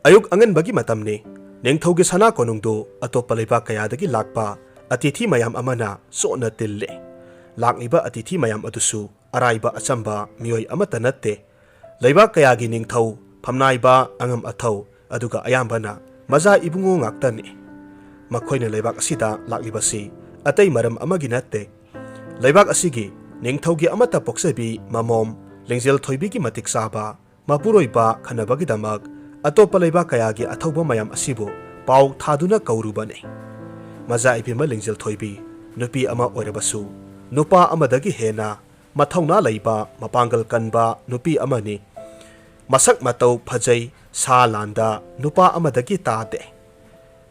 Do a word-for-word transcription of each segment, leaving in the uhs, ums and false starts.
ꯑꯌꯨꯛ ꯑꯉꯟꯕꯒꯤ ꯃꯇꯝꯅꯤ꯫ ꯅꯤꯡꯊꯧꯒꯤ ꯁꯅꯥ ꯀꯣꯅꯨꯡꯗꯨ ꯑꯇꯣꯞꯄ ꯂꯩꯕꯥꯛ ꯀꯌꯥꯗꯒꯤ ꯂꯥꯛꯄ ꯑꯇꯤꯊꯤ ꯃꯌꯥꯝ ꯑꯃꯅ ꯆꯣꯠꯅ ꯇꯤꯜꯂꯦ꯫ ꯂꯥꯛꯂꯤꯕ ꯑꯇꯤꯊꯤ ꯃꯌꯥꯝ ꯑꯗꯨꯁꯨ ꯑꯔꯥꯏꯕ ꯑꯆꯝꯕ ꯃꯤꯑꯣꯏ ꯑꯃꯠꯇ ꯅꯠꯇꯦ꯫ ꯂꯩꯕꯥꯛ ꯀꯌꯥꯒꯤ ꯅꯤꯡꯊꯧ, ꯐꯝꯅꯥꯏꯕ, ꯑꯉꯝ ꯑꯊꯧ, ꯑꯗꯨꯒ ꯑꯌꯥꯝꯕꯅ ꯃꯖꯥ ꯏꯕꯨꯡꯉꯣ ꯉꯥꯛꯇꯅꯤ꯫ ꯃꯈꯣꯏꯅ ꯂꯩꯕꯥꯛ ꯑꯁꯤꯗ ꯂꯥꯛꯂꯤꯕꯁꯤ ꯑꯇꯩ ꯃꯔꯝ ꯑꯃꯒꯤ ꯅꯠꯇꯦ꯫ ꯂꯩꯕꯥꯛ ꯑꯁꯤꯒꯤ ꯅꯤꯡꯊꯧꯒꯤ ꯑꯃꯠꯇ ꯄꯣꯛꯆꯕꯤ ꯃꯃꯣꯝ ꯂꯤꯡꯖꯦꯜ ꯊꯣꯏꯕꯤꯒꯤ ꯃꯇꯤꯛ ꯆꯥꯕ ꯃꯄꯨꯔꯣꯏꯕ ꯈꯟꯅꯕꯒꯤꯗꯃꯛ ꯑꯇꯣꯞꯄ ꯂꯩꯕꯥꯛ ꯀꯌꯥꯒꯤ ꯑꯊꯧꯕ ꯃꯌꯥꯝ ꯑꯁꯤꯕꯨ ꯄꯥꯎ ꯊꯥꯗꯨꯅ ꯀꯧꯔꯨꯕꯅꯤ꯫ ꯃꯖꯥ ꯏꯕꯦꯝꯃ ꯂꯤꯡꯖꯦꯜ ꯊꯣꯏꯕꯤ ꯅꯨꯄꯤ ꯑꯃ ꯑꯣꯏꯔꯕꯁꯨ, ꯅꯨꯄꯥ ꯑꯃꯗꯒꯤ ꯍꯦꯟꯅ ꯃꯊꯧꯅꯥ ꯂꯩꯕ, ꯃꯄꯥꯡꯒꯜ ꯀꯟꯕ ꯅꯨꯄꯤ ꯑꯃꯅꯤ꯫ ꯃꯁꯛ ꯃꯇꯧ ꯐꯖꯩ, ꯁꯥ ꯂꯥꯟꯗ ꯅꯨꯄꯥ ꯑꯃꯗꯒꯤ ꯇꯥꯗꯦ꯫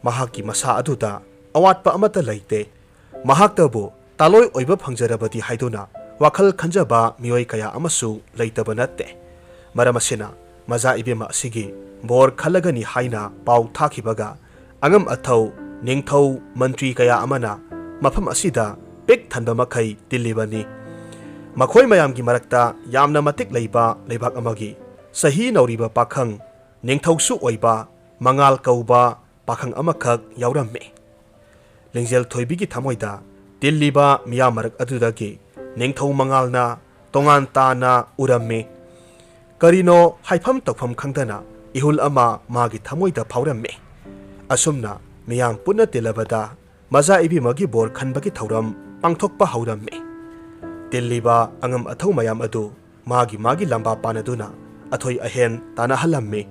ꯃꯍꯥꯛꯀꯤ ꯃꯁꯥ ꯑꯗꯨꯗ ꯑꯋꯥꯠꯄ ꯑꯃꯠꯇ ꯂꯩꯇꯦ꯫ ꯃꯍꯥꯛꯇꯕꯨ ꯇꯥꯂꯣꯏ ꯑꯣꯏꯕ ꯐꯪꯖꯔꯕꯗꯤ ꯍꯥꯏꯗꯨꯅ ꯋꯥꯈꯜ ꯈꯟꯖꯕ ꯃꯤꯑꯣꯏ ꯀꯌꯥ ꯑꯃꯁꯨ ꯂꯩꯇꯕ ꯅꯠꯇꯦ꯫ ꯃꯔꯝ ꯑꯁꯤꯅ ꯃꯖꯥ ꯏꯕꯦꯝꯃ ꯑꯁꯤꯒꯤ ꯕꯣꯔ ꯈꯜꯂꯒꯅꯤ ꯍꯥꯏꯅ ꯄꯥꯎ ꯊꯥꯈꯤꯕꯒ, ꯑꯉꯝ ꯑꯊꯧ, ꯅꯤꯡꯊꯧ, ꯃꯟꯇ꯭ꯔꯤ ꯀꯌꯥ ꯑꯃꯅ ꯃꯐꯝ ꯑꯁꯤꯗ ꯄꯤꯛ ꯊꯟꯕ ꯃꯈꯩ ꯇꯤꯜꯂꯤꯕꯅꯤ꯫ ꯃꯈꯣꯏ ꯃꯌꯥꯝꯒꯤ ꯃꯔꯛꯇ ꯌꯥꯝꯅ ꯃꯇꯤꯛ ꯂꯩꯕ ꯂꯩꯕꯥꯛ ꯑꯃꯒꯤ ꯆꯍꯤ ꯅꯧꯔꯤꯕ ꯄꯥꯈꯪ, ꯅꯤꯡꯊꯧꯁꯨ ꯑꯣꯏꯕ ꯃꯉꯥꯜ ꯀꯧꯕ ꯄꯥꯈꯪ ꯑꯃꯈꯛ ꯌꯥꯎꯔꯝꯃꯤ꯫ ꯂꯤꯡꯖꯦꯜ ꯊꯣꯏꯕꯤꯒꯤ ꯊꯃꯣꯏꯗ ꯇꯤꯜꯂꯤꯕ ꯃꯤꯌꯥꯝ ꯃꯔꯛ ꯑꯗꯨꯗꯒꯤ ꯅꯤꯡꯊꯧ ꯃꯉꯥꯜꯅ ꯇꯣꯉꯥꯟ ꯇꯥꯅ ꯎꯔꯝꯃꯤ꯫ ꯀꯔꯤꯅꯣ ꯍꯥꯏꯐꯝ ꯇꯧꯐꯝ ꯈꯪꯗꯅ ꯏꯍꯨꯜ ꯑꯃ ꯃꯥꯒꯤ ꯊꯃꯣꯏꯗ ꯐꯥꯎꯔꯝꯃꯤ꯫ ꯑꯁꯨꯝꯅ ꯃꯤꯌꯥꯝ ꯄꯨꯟꯅ ꯇꯤꯜꯂꯕꯗ ꯃꯖꯥ ꯏꯕꯦꯝꯃꯒꯤ ꯕꯣꯔ ꯈꯟꯕꯒꯤ ꯊꯧꯔꯝ ꯄꯥꯡꯊꯣꯛꯄ ꯍꯧꯔꯝꯃꯤ꯫ ꯇꯤꯜꯂꯤꯕ ꯑꯉꯝ ꯑꯊꯧ ꯃꯌꯥꯝ ꯑꯗꯨ ꯃꯥꯒꯤ ꯃꯥꯒꯤ ꯂꯝꯕꯥ ꯄꯥꯟꯅꯗꯨꯅ ꯑꯊꯣꯏ ꯑꯍꯦꯟ ꯇꯥꯟꯅꯍꯜꯂꯝꯃꯤ꯫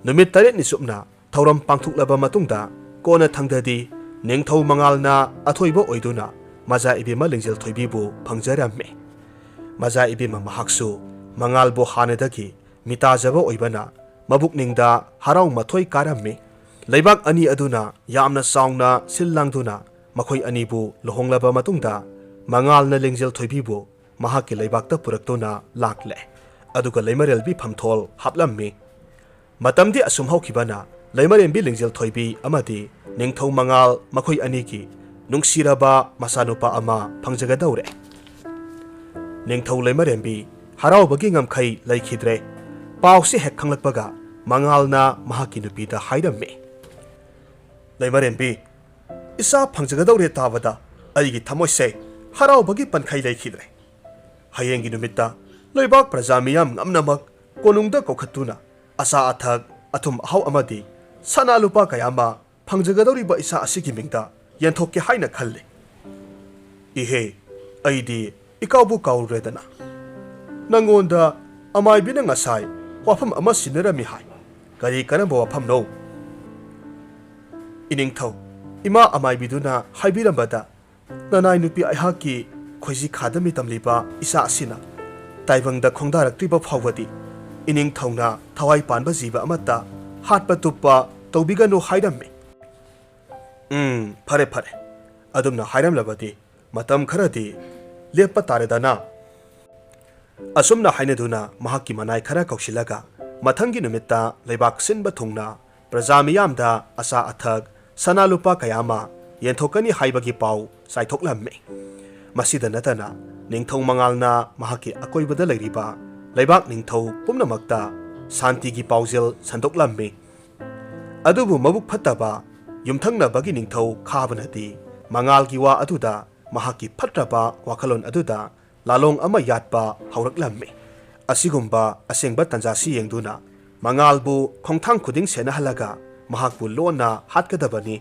ꯅꯨꯃꯤꯠ ꯇꯔꯦꯠꯅꯤ ꯆꯨꯞꯅ ꯊꯧꯔꯝ ꯄꯥꯡꯊꯣꯛꯂꯕ ꯃꯇꯨꯡꯗ ꯀꯣꯟꯅ ꯊꯪꯗꯗꯤ ꯅꯤꯡꯊꯧ ꯃꯉꯥꯜꯅ ꯑꯊꯣꯏꯕ ꯑꯣꯏꯗꯨꯅ ꯃꯖꯥ ꯏꯕꯦꯝꯃ ꯂꯤꯡꯖꯦꯜ ꯊꯣꯏꯕꯤꯕꯨ ꯐꯪꯖꯔꯝꯃꯤ꯫ ꯃꯖꯥ ꯏꯕꯦꯝꯃ ꯃꯍꯥꯛꯁꯨ ꯃꯉꯥꯜꯕꯨ ꯍꯥꯟꯅꯗꯒꯤ ꯃꯤꯇꯥꯖꯕ ꯑꯣꯏꯕꯅ ꯃꯕꯨꯛꯅꯤꯡꯗ ꯍꯔꯥꯎ ꯃꯊꯣꯏ ꯀꯥꯔꯝꯃꯤ꯫ ꯂꯩꯕꯥꯛ ꯑꯅꯤ ꯑꯗꯨꯅ ꯌꯥꯝꯅ ꯆꯥꯎꯅ ꯁꯤꯜ ꯂꯥꯡꯗꯨꯅ ꯃꯈꯣꯏ ꯑꯅꯤꯕꯨ ꯂꯨꯍꯣꯡꯂꯕ ꯃꯇꯨꯡꯗ ꯃꯉꯥꯜꯅ ꯂꯤꯡꯖꯦꯜ ꯊꯣꯏꯕꯤꯕꯨ ꯃꯍꯥꯛꯀꯤ ꯂꯩꯕꯥꯛꯇ ꯄꯨꯔꯛꯇꯨꯅ ꯂꯥꯛꯂꯦ꯫ ꯑꯗꯨꯒ ꯂꯩꯃꯔꯦꯜꯕꯤ ꯐꯝꯊꯣꯜ ꯍꯥꯞꯂꯝꯃꯤ꯫ ꯃꯇꯝꯗꯤ ꯑꯁꯨꯝ ꯍꯧꯈꯤꯕꯅ ꯂꯩꯃꯔꯦꯝꯕꯤ ꯂꯤꯡꯖꯦꯜ ꯊꯣꯏꯕꯤ ꯑꯃꯗꯤ ꯅꯤꯡꯊꯧ ꯃꯉꯥꯜ ꯃꯈꯣꯏ ꯑꯅꯤꯒꯤ ꯅꯨꯡꯁꯤꯔꯕ ꯃꯆꯥꯅꯨꯄꯥ ꯑꯃ ꯐꯪꯖꯒꯗꯧꯔꯦ꯫ ꯅꯤꯡꯊꯧ ꯂꯩꯃꯔꯦꯝꯕꯤ ꯍꯔꯥꯎꯕꯒꯤ ꯉꯝꯈꯩ ꯂꯩꯈꯤꯗ꯭ꯔꯦ꯫ ꯄꯥꯎꯁꯤ ꯍꯦꯛ ꯈꯪꯂꯛꯄꯒ ꯃꯉꯥꯜꯅ ꯃꯍꯥꯛꯀꯤ ꯅꯨꯄꯤꯗ ꯍꯥꯏꯔꯝꯃꯤ, "ꯂꯩꯃꯔꯦꯝꯕꯤ, ꯏꯆꯥ ꯐꯪꯖꯒꯗꯧꯔꯦ ꯇꯥꯕꯗ ꯑꯩꯒꯤ ꯊꯃꯣꯏꯁꯦ ꯍꯔꯥꯎꯕꯒꯤ ꯄꯟꯈꯩ ꯂꯩꯈꯤꯗ꯭ꯔꯦ꯫ ꯍꯌꯦꯡꯒꯤ ꯅꯨꯃꯤꯠꯇ ꯂꯩꯕꯥꯛ ꯄ꯭ꯔꯖꯥ ꯃꯤꯌꯥꯝ ꯉꯝꯅꯃꯛ ꯀꯣꯅꯨꯡꯗ ꯀꯧꯈꯠꯇꯨꯅ ꯑꯆꯥ ꯑꯊꯛ, ꯑꯊꯨꯝ ꯑꯍꯥꯎ ꯑꯃꯗꯤ ꯁꯅꯥ ꯂꯨꯄꯥ ꯀꯌꯥ ꯑꯃ ꯐꯪꯖꯒꯗꯧꯔꯤꯕ ꯏꯆꯥ ꯑꯁꯤꯒꯤ ꯃꯤꯡꯗ ꯌꯦꯟꯊꯣꯛꯀꯦ ꯍꯥꯏꯅ ꯈꯜꯂꯤ꯫" "ꯏꯍꯦ, ꯑꯩꯗꯤ ꯏꯀꯥꯎꯕꯨ ꯀꯥꯎꯔꯨꯔꯦꯗꯅ꯫ ꯅꯪꯉꯣꯟꯗ ꯑꯃꯥꯏꯕꯤꯅ ꯉꯁꯥꯏ ꯋꯥꯐꯝ ꯑꯃ ꯁꯤꯟꯅꯔꯝꯃꯤ ꯍꯥꯏ꯫ ꯀꯔꯤ ꯀꯔꯝꯕ ꯋꯥꯐꯝꯅꯣ?" "ꯏꯅꯤꯡꯊꯧ, ꯏꯃꯥ ꯑꯃꯥꯏꯕꯤꯗꯨꯅ ꯍꯥꯏꯕꯤꯔꯝꯕꯗ ꯅꯅꯥꯏ ꯅꯨꯄꯤ ꯑꯩꯍꯥꯛꯀꯤ ꯈꯣꯏꯖꯤ ꯈꯥꯗꯃꯤ ꯇꯝꯂꯤꯕ ꯏꯆꯥ ꯑꯁꯤꯅ ꯇꯥꯏꯕꯪꯗ ꯈꯣꯡꯗꯥꯔꯛꯇ꯭ꯔꯤꯕ ꯐꯥꯎꯕꯗꯤ ꯏꯅꯤꯡꯊꯧꯅ ꯊꯋꯥꯏ ꯄꯥꯟꯕ ꯖꯤꯕ ꯑꯃꯠꯇ ꯍꯥꯠꯄ ꯇꯨꯞꯄ ꯇꯧꯕꯤꯒꯅꯨ ꯍꯥꯏꯔꯝꯃꯤ꯫" "ꯎꯝ, ꯐꯔꯦ, ꯐꯔꯦ꯫ ꯑꯗꯨꯝꯅ ꯍꯥꯏꯔꯝꯂꯕꯗꯤ ꯃꯇꯝ ꯈꯔꯗꯤ ꯂꯦꯞꯄ ꯇꯥꯔꯦꯗꯅ꯫" ꯑꯁꯨꯝꯅ ꯍꯥꯏꯅꯗꯨꯅ ꯃꯍꯥꯛꯀꯤ ꯃꯅꯥꯏ ꯈꯔ ꯀꯧꯁꯤꯜꯂꯒ ꯃꯊꯪꯒꯤ ꯅꯨꯃꯤꯠꯇ ꯂꯩꯕꯥꯛ ꯁꯤꯟꯕ ꯊꯨꯡꯅ ꯄ꯭ꯔꯖꯥ ꯃꯤꯌꯥꯝꯗ ꯑꯆꯥ ꯑꯊꯛ, ꯁꯅꯥ ꯂꯨꯄꯥ ꯀꯌꯥ ꯑꯃ ꯌꯦꯟꯊꯣꯛꯀꯅꯤ ꯍꯥꯏꯕꯒꯤ ꯄꯥꯎ ꯆꯥꯏꯊꯣꯛꯂꯝꯃꯤ꯫ ꯃꯁꯤꯗ ꯅꯠꯇꯅ ꯅꯤꯡꯊꯧ ꯃꯉꯥꯜꯅ ꯃꯍꯥꯛꯀꯤ ꯑꯀꯣꯏꯕꯗ ꯂꯩꯔꯤꯕ ꯂꯩꯕꯥꯛ ꯅꯤꯡꯊꯧ ꯄꯨꯝꯅꯃꯛꯇ ꯁꯥꯟꯇꯤꯒꯤ ꯄꯥꯎꯖꯦꯜ ꯁꯟꯗꯣꯛꯂꯝꯃꯤ꯫ ꯑꯗꯨꯕꯨ ꯃꯕꯨꯛ ꯐꯠꯇꯕ ꯌꯨꯝꯊꯪꯅꯕꯒꯤ ꯅꯤꯡꯊꯧ ꯈꯥꯕꯅꯗꯤ ꯃꯉꯥꯜꯒꯤ ꯋꯥ ꯑꯗꯨꯗ, ꯃꯍꯥꯛꯀꯤ ꯐꯠꯇ꯭ꯔꯕ ꯋꯥꯈꯜꯂꯣꯟ ꯑꯗꯨꯗ ꯂꯥꯂꯣꯡ ꯑꯃ ꯌꯥꯠꯄ ꯍꯧꯔꯛꯂꯝꯃꯤ꯫ ꯑꯁꯤꯒꯨꯝꯕ ꯑꯁꯦꯡꯕ ꯇꯥꯟꯖꯥꯁꯤ ꯌꯦꯡꯗꯨꯅ ꯃꯉꯥꯜꯕꯨ ꯈꯣꯡꯊꯥꯡ ꯈꯨꯗꯤꯡ ꯁꯦꯟꯅꯍꯜꯂꯒ ꯃꯍꯥꯛꯄꯨ ꯂꯣꯟꯅ ꯍꯥꯠꯀꯗꯕꯅꯤ꯫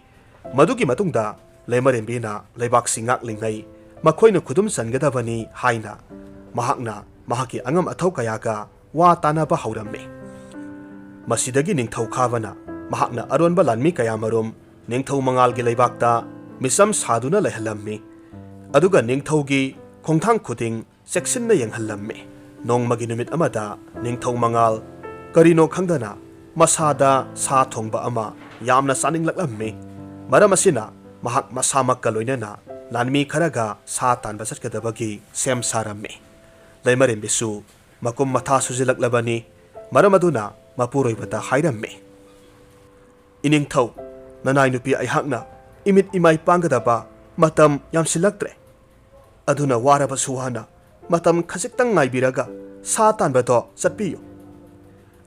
ꯃꯗꯨꯒꯤ ꯃꯇꯨꯡꯗ ꯂꯩꯃꯔꯦꯝꯕꯤꯅ ꯂꯩꯕꯥꯛꯁꯤ ꯉꯥꯛꯂꯤꯉꯩ ꯃꯈꯣꯏꯅ ꯈꯨꯗꯨꯝ ꯆꯟꯒꯗꯕꯅꯤ ꯍꯥꯏꯅ ꯃꯍꯥꯛꯅ ꯃꯍꯥꯛꯀꯤ ꯑꯉꯝ ꯑꯊꯧ ꯀꯌꯥꯒ ꯋꯥ ꯇꯥꯅꯕ ꯍꯧꯔꯝꯃꯤ꯫ ꯃꯁꯤꯗꯒꯤ ꯅꯤꯡꯊꯧ ꯈꯥꯕꯅ ꯃꯍꯥꯛꯅ ꯑꯔꯣꯟꯕ ꯂꯥꯟꯃꯤ ꯀꯌꯥꯃꯔꯨꯝ ꯅꯤꯡꯊꯧ ꯃꯉꯥꯜꯒꯤ ꯂꯩꯕꯥꯛꯇ ꯃꯤꯆꯝ ꯁꯥꯗꯨꯅ ꯂꯩꯍꯜꯂꯝꯃꯤ꯫ ꯑꯗꯨꯒ ꯅꯤꯡꯊꯧꯒꯤ ꯈꯣꯡꯊꯥꯡ ꯈꯨꯗꯤꯡ ꯆꯦꯛꯁꯤꯟꯅ ꯌꯦꯡꯍꯜꯂꯝꯃꯤ꯫ ꯅꯣꯡꯃꯒꯤ ꯅꯨꯃꯤꯠ ꯑꯃꯗ ꯅꯤꯡꯊꯧ ꯃꯉꯥꯜ ꯀꯔꯤꯅꯣ ꯈꯪꯗꯅ ꯃꯁꯥꯗ ꯁꯥ ꯊꯣꯡꯕ ꯑꯃ ꯌꯥꯝꯅ ꯆꯥꯅꯤꯡꯂꯛꯂꯝꯃꯤ꯫ ꯃꯔꯝ ꯑꯁꯤꯅ ꯃꯍꯥꯛ ꯃꯁꯥꯃꯛꯀ ꯂꯣꯏꯅꯅ ꯂꯥꯟꯃꯤ ꯈꯔꯒ ꯁꯥ ꯇꯥꯟꯕ ꯆꯠꯀꯗꯕꯒꯤ ꯁꯦꯝ ꯁꯥꯔꯝꯃꯤ꯫ ꯂꯩꯃꯔꯦꯝꯕꯤꯁꯨ ꯃꯀꯨꯝ ꯃꯊꯥ ꯁꯨꯖꯤꯜꯂꯛꯂꯕꯅꯤ꯫ ꯃꯔꯝ ꯑꯗꯨꯅ ꯃꯄꯨꯔꯣꯏꯕꯗ ꯍꯥꯏꯔꯝꯃꯤ, "ꯏꯅꯤꯡꯊꯧ, ꯅꯅꯥꯏ ꯅꯨꯄꯤ ꯑꯩꯍꯥꯛꯅ ꯏꯃꯤꯠ ꯏꯃꯥꯏ ꯄꯥꯡꯒꯗꯕ ꯃꯇꯝ ꯌꯥꯝꯁꯤꯜꯂꯛꯇ꯭ꯔꯦ꯫ ꯑꯗꯨꯅ ꯋꯥꯔꯕꯁꯨ ꯋꯥꯅ ꯃꯇꯝ ꯈꯖꯤꯛꯇꯪ ꯉꯥꯏꯕꯤꯔꯒ ꯁꯥ ꯇꯥꯟꯕꯗꯣ ꯆꯠꯄꯤꯌꯨ꯫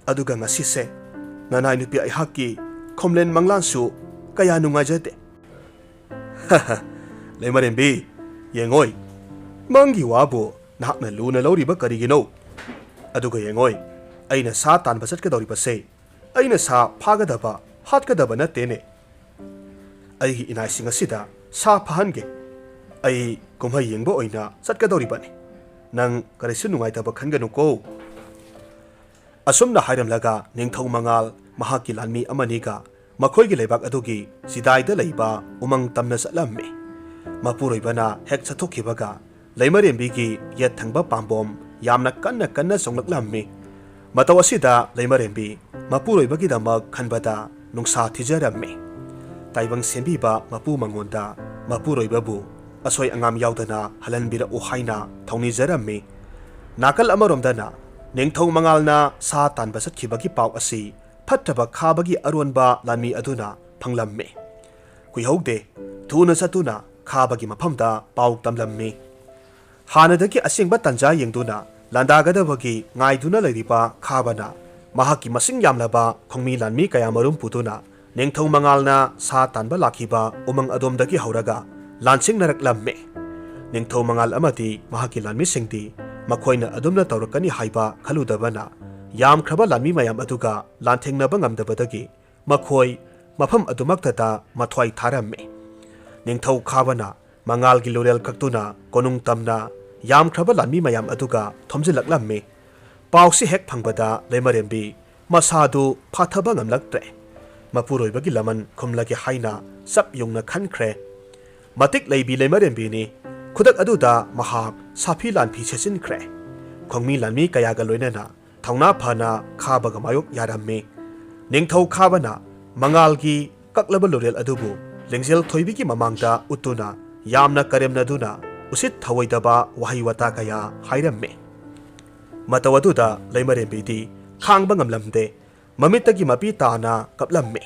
ꯑꯗꯨꯒ ꯉꯁꯤꯁꯦ ꯅꯅꯥꯏ ꯅꯨꯄꯤ ꯑꯩꯍꯥꯛꯀꯤ ꯈꯣꯝꯂꯦꯟ ꯃꯪꯂꯥꯟꯁꯨ ꯀꯌꯥ ꯅꯨꯡꯉꯥꯏꯖꯗꯦ꯫ ꯂꯩꯃꯔꯦꯝꯕꯤ, ꯌꯦꯡꯉꯣꯏ, ꯃꯪꯒꯤ ꯋꯥꯕꯨ ꯅꯍꯥꯛꯅ ꯂꯨꯅ ꯂꯧꯔꯤꯕ ꯀꯔꯤꯒꯤꯅꯣ? ꯑꯗꯨꯒ ꯌꯦꯡꯉꯣꯏ, ꯑꯩꯅ ꯁꯥ ꯇꯥꯟꯕ ꯆꯠꯀꯗꯧꯔꯤꯕꯁꯦ ꯑꯩꯅ ꯁꯥ ꯐꯥꯒꯗꯕ, ꯍꯥꯠꯀꯗꯕ ꯅꯠꯇꯦꯅꯦ꯫ ꯑꯩꯒꯤ ꯏꯅꯥꯏꯁꯤꯡ ꯑꯁꯤꯗ ꯁꯥ ꯐꯥꯍꯟꯒꯦ꯫ ꯑꯩ ꯀꯨꯝꯍꯩ ꯌꯦꯡꯕ ꯑꯣꯏꯅ ꯆꯠꯀꯗꯧꯔꯤꯕꯅꯤ꯫ ꯅꯪ ꯀꯔꯤꯁꯨ ꯅꯨꯡꯉꯥꯏꯇꯕ ꯈꯟꯒꯅꯨꯀꯣ꯫ ꯑꯁꯨꯝꯅ ꯍꯥꯏꯔꯝꯂꯒ ꯅꯤꯡꯊꯧ ꯃꯉꯥꯜ ꯃꯍꯥꯛꯀꯤ ꯂꯥꯟꯃꯤ ꯑꯃꯅꯤꯒ ꯃꯈꯣꯏꯒꯤ ꯂꯩꯕꯥꯛ ꯑꯗꯨꯒꯤ ꯆꯤꯗꯥꯏꯗ ꯂꯩꯕ ꯎꯃꯪ ꯇꯝꯅ ꯆꯠꯂꯝꯃꯤ꯫ ꯃꯄꯨꯔꯣꯏꯕꯅ ꯍꯦꯛ ꯆꯠꯊꯣꯛꯈꯤꯕꯒ ꯂꯩꯃꯔꯦꯝꯕꯤꯒꯤ ꯌꯦꯠ ꯊꯪꯕ ꯄꯥꯝꯕꯣꯝ ꯌꯥꯝꯅ ꯀꯟꯅ ꯀꯟꯅ ꯆꯣꯡꯂꯛꯂꯝꯃꯤ꯫ ꯃꯇꯧ ꯑꯁꯤꯗ ꯂꯩꯃꯔꯦꯝꯕꯤ ꯃꯄꯨꯔꯣꯏꯕꯒꯤꯗꯃꯛ ꯈꯟꯕꯗ ꯅꯨꯡꯁꯥ ꯊꯤꯖꯔꯝꯃꯤ꯫ ꯇꯥꯏꯕꯪ ꯁꯦꯝꯕꯤꯕ ꯃꯄꯨ ꯃꯉꯣꯟꯗ ꯃꯄꯨꯔꯣꯏꯕꯕꯨ ꯑꯁꯣꯏ ꯑꯉꯥꯝ ꯌꯥꯎꯗꯅ ꯍꯜꯍꯟꯕꯤꯔꯛꯎ ꯍꯥꯏꯅ ꯊꯧꯅꯤꯖꯔꯝꯃꯤ꯫ ꯅꯥꯀꯜ ꯑꯃꯔꯣꯝꯗꯅ ꯅꯤꯡꯊꯧ ꯃꯉꯥꯜꯅ ꯁꯥ ꯇꯥꯟꯕ ꯆꯠꯈꯤꯕꯒꯤ ꯄꯥꯎ ꯑꯁꯤ ꯐꯠꯇꯕ ꯈꯥꯕꯒꯤ ꯑꯔꯣꯟꯕ ꯂꯥꯟꯃꯤ ꯑꯗꯨꯅ ꯐꯪꯂꯝꯃꯤ꯫ ꯀꯨꯏꯍꯧꯗꯦ, ꯊꯨꯅ ꯆꯠꯇꯨꯅ ꯈꯥꯕꯒꯤ ꯃꯐꯝꯗ ꯄꯥꯎ ꯇꯝꯂꯝꯃꯤ꯫ ꯍꯥꯟꯅꯗꯒꯤ ꯑꯁꯦꯡꯕ ꯇꯟꯖꯥ ꯌꯦꯡꯗꯨꯅ ꯂꯥꯟꯗꯥꯒꯗꯕꯒꯤ ꯉꯥꯏꯗꯨꯅ ꯂꯩꯔꯤꯕ ꯈꯥꯕꯅ ꯃꯍꯥꯛꯀꯤ ꯃꯁꯤꯡ ꯌꯥꯝꯂꯕ ꯈꯣꯡꯃꯤ ꯂꯥꯟꯃꯤ ꯀꯌꯥꯃꯔꯨꯝ ꯄꯨꯗꯨꯅ ꯅꯤꯡꯊꯧ ꯃꯉꯥꯜꯅ ꯁꯥ ꯇꯥꯟꯕ ꯂꯥꯛꯈꯤꯕ ꯎꯃꯪ ꯑꯗꯣꯝꯗꯒꯤ ꯍꯧꯔꯒ ꯂꯥꯟꯁꯤꯡꯅꯔꯛꯂꯝꯃꯤ꯫ ꯅꯤꯡꯊꯧ ꯃꯉꯥꯜ ꯑꯃꯗꯤ ꯃꯍꯥꯛꯀꯤ ꯂꯥꯟꯃꯤꯁꯤꯡꯗꯤ ꯃꯈꯣꯏꯅ ꯑꯗꯨꯝꯅ ꯇꯧꯔꯛꯀꯅꯤ ꯍꯥꯏꯕ ꯈꯜꯂꯨꯗꯕꯅ ꯌꯥꯝꯈ꯭ꯔꯕ ꯂꯥꯟꯃꯤ ꯃꯌꯥꯝ ꯑꯗꯨꯒ ꯂꯥꯟꯊꯦꯡꯅꯕ ꯉꯝꯗꯕꯗꯒꯤ ꯃꯈꯣꯏ ꯃꯐꯝ ꯑꯗꯨꯃꯛꯇꯗ ꯃꯊ꯭ꯋꯥꯏ ꯊꯥꯔꯝꯃꯤ꯫ ꯅꯤꯡꯊꯧ ꯈꯥꯕꯅ ꯃꯉꯥꯜꯒꯤ ꯂꯨꯔꯦꯜ ꯀꯛꯇꯨꯅ ꯀꯣꯅꯨꯡ ꯇꯝꯅ ꯌꯥꯝꯈ꯭ꯔꯕ ꯂꯥꯟꯃꯤ ꯃꯌꯥꯝ ꯑꯗꯨꯒ ꯊꯣꯝꯖꯤꯜꯂꯛꯂꯝꯃꯤ꯫ ꯄꯥꯎꯁꯤ ꯍꯦꯛ ꯐꯪꯕꯗ ꯂꯩꯃꯔꯦꯝꯕꯤ ꯃꯁꯥꯗꯨ ꯐꯥꯊꯕ ꯉꯝꯂꯛꯇ꯭ꯔꯦ꯫ ꯃꯄꯨꯔꯣꯏꯕꯒꯤ ꯂꯃꯟ ꯈꯨꯝꯂꯒꯦ ꯍꯥꯏꯅ ꯆꯞ ꯌꯨꯡꯅ ꯈꯟꯈ꯭ꯔꯦ꯫ ꯃꯇꯤꯛ ꯂꯩꯕꯤ ꯂꯩꯃꯔꯦꯝꯕꯤꯅꯤ꯫ ꯈꯨꯗꯛ ꯑꯗꯨꯗ ꯃꯍꯥꯛ ꯁꯥꯐꯤ ꯂꯥꯟꯐꯤ ꯁꯦꯠꯆꯤꯟꯈ꯭ꯔꯦ꯫ ꯈꯣꯡꯃꯤ ꯂꯥꯟꯃꯤ ꯀꯌꯥꯒ ꯂꯣꯏꯅꯅ ꯊꯧꯅꯥ ꯐꯅ ꯈꯥꯕꯒ ꯃꯥꯌꯣꯛ ꯌꯥꯔꯝꯃꯤ꯫ ꯅꯤꯡꯊꯧ ꯈꯥꯕꯅ ꯃꯉꯥꯜꯒꯤ ꯀꯛꯂꯕ ꯂꯨꯔꯦꯜ ꯑꯗꯨꯕꯨ ꯂꯤꯡꯖꯦꯜ ꯊꯣꯏꯕꯤꯒꯤ ꯃꯃꯥꯡꯗ ꯎꯠꯇꯨꯅ ꯌꯥꯝꯅ ꯀꯔꯦꯝꯅꯗꯨꯅ ꯎꯁꯤꯠ ꯊꯑꯣꯏꯗꯕ ꯋꯥꯍꯩ ꯋꯥꯇꯥ ꯀꯌꯥ ꯍꯥꯏꯔꯝꯃꯤ꯫ ꯃꯇꯧ ꯑꯗꯨꯗ ꯂꯩꯃꯔꯦꯝꯕꯤꯗꯤ ꯈꯥꯡꯕ ꯉꯝꯂꯝꯗꯦ꯫ ꯃꯃꯤꯠꯇꯒꯤ ꯃꯄꯤ ꯇꯥꯅ ꯀꯞꯂꯝꯃꯤ꯫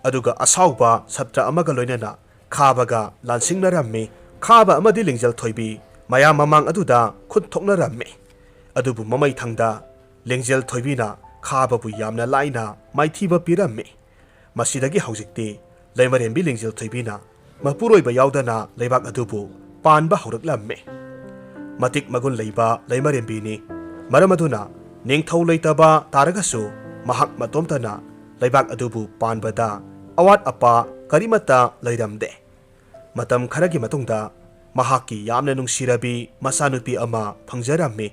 ꯑꯗꯨꯒ ꯑꯁꯥꯎꯕ ꯁꯞꯇ꯭ꯔ ꯑꯃꯒ ꯂꯣꯏꯅꯅ ꯈꯥꯕꯒ ꯂꯥꯟꯁꯤꯡꯅꯔꯝꯃꯤ꯫ ꯈꯥꯕ ꯑꯃꯗꯤ ꯂꯤꯡꯖꯦꯜ ꯊꯣꯏꯕꯤ ꯃꯌꯥꯝ ꯃꯃꯥꯡ ꯑꯗꯨꯗ ꯈꯨꯠ ꯊꯣꯛꯅꯔꯝꯃꯤ꯫ ꯑꯗꯨꯕꯨ ꯃꯃꯩ ꯊꯪꯗ ꯂꯤꯡꯖꯦꯜ ꯊꯣꯏꯕꯤꯅ ꯈꯥꯕꯕꯨ ꯌꯥꯝꯅ ꯂꯥꯏꯅ ꯃꯥꯏꯊꯤꯕ ꯄꯤꯔꯝꯃꯤ꯫ ꯃꯁꯤꯗꯒꯤ ꯍꯧꯖꯤꯛꯇꯤ ꯂꯩꯃꯔꯦꯝꯕꯤ ꯂꯤꯡꯖꯦꯜ ꯊꯣꯏꯕꯤꯅ ꯃꯄꯨꯔꯣꯏꯕ ꯌꯥꯎꯗꯅ ꯂꯩꯕꯥꯛ ꯑꯗꯨꯕꯨ ꯄꯥꯟꯕ ꯍꯧꯔꯛꯂꯝꯃꯤ꯫ ꯃꯇꯤꯛ ꯃꯒꯨꯟ ꯂꯩꯕ ꯂꯩꯃꯔꯦꯝꯕꯤꯅꯤ꯫ ꯃꯔꯝ ꯑꯗꯨꯅ ꯅꯤꯡꯊꯧ ꯂꯩꯇꯕ ꯇꯥꯔꯒꯁꯨ ꯃꯍꯥꯛ ꯃꯇꯣꯝꯇꯅ ꯂꯩꯕꯥꯛ ꯑꯗꯨꯕꯨ ꯄꯥꯟꯕꯗ ꯑꯋꯥꯠ ꯑꯄꯥ ꯀꯔꯤꯃꯠꯇ ꯂꯩꯔꯝꯗꯦ꯫ ꯃꯇꯝ ꯈꯔꯒꯤ ꯃꯇꯨꯡꯗ ꯃꯍꯥꯛꯀꯤ ꯌꯥꯝꯅ ꯅꯨꯡꯁꯤꯔꯕꯤ ꯃꯆꯥꯅꯨꯄꯤ ꯑꯃ ꯐꯪꯖꯔꯝꯃꯤ꯫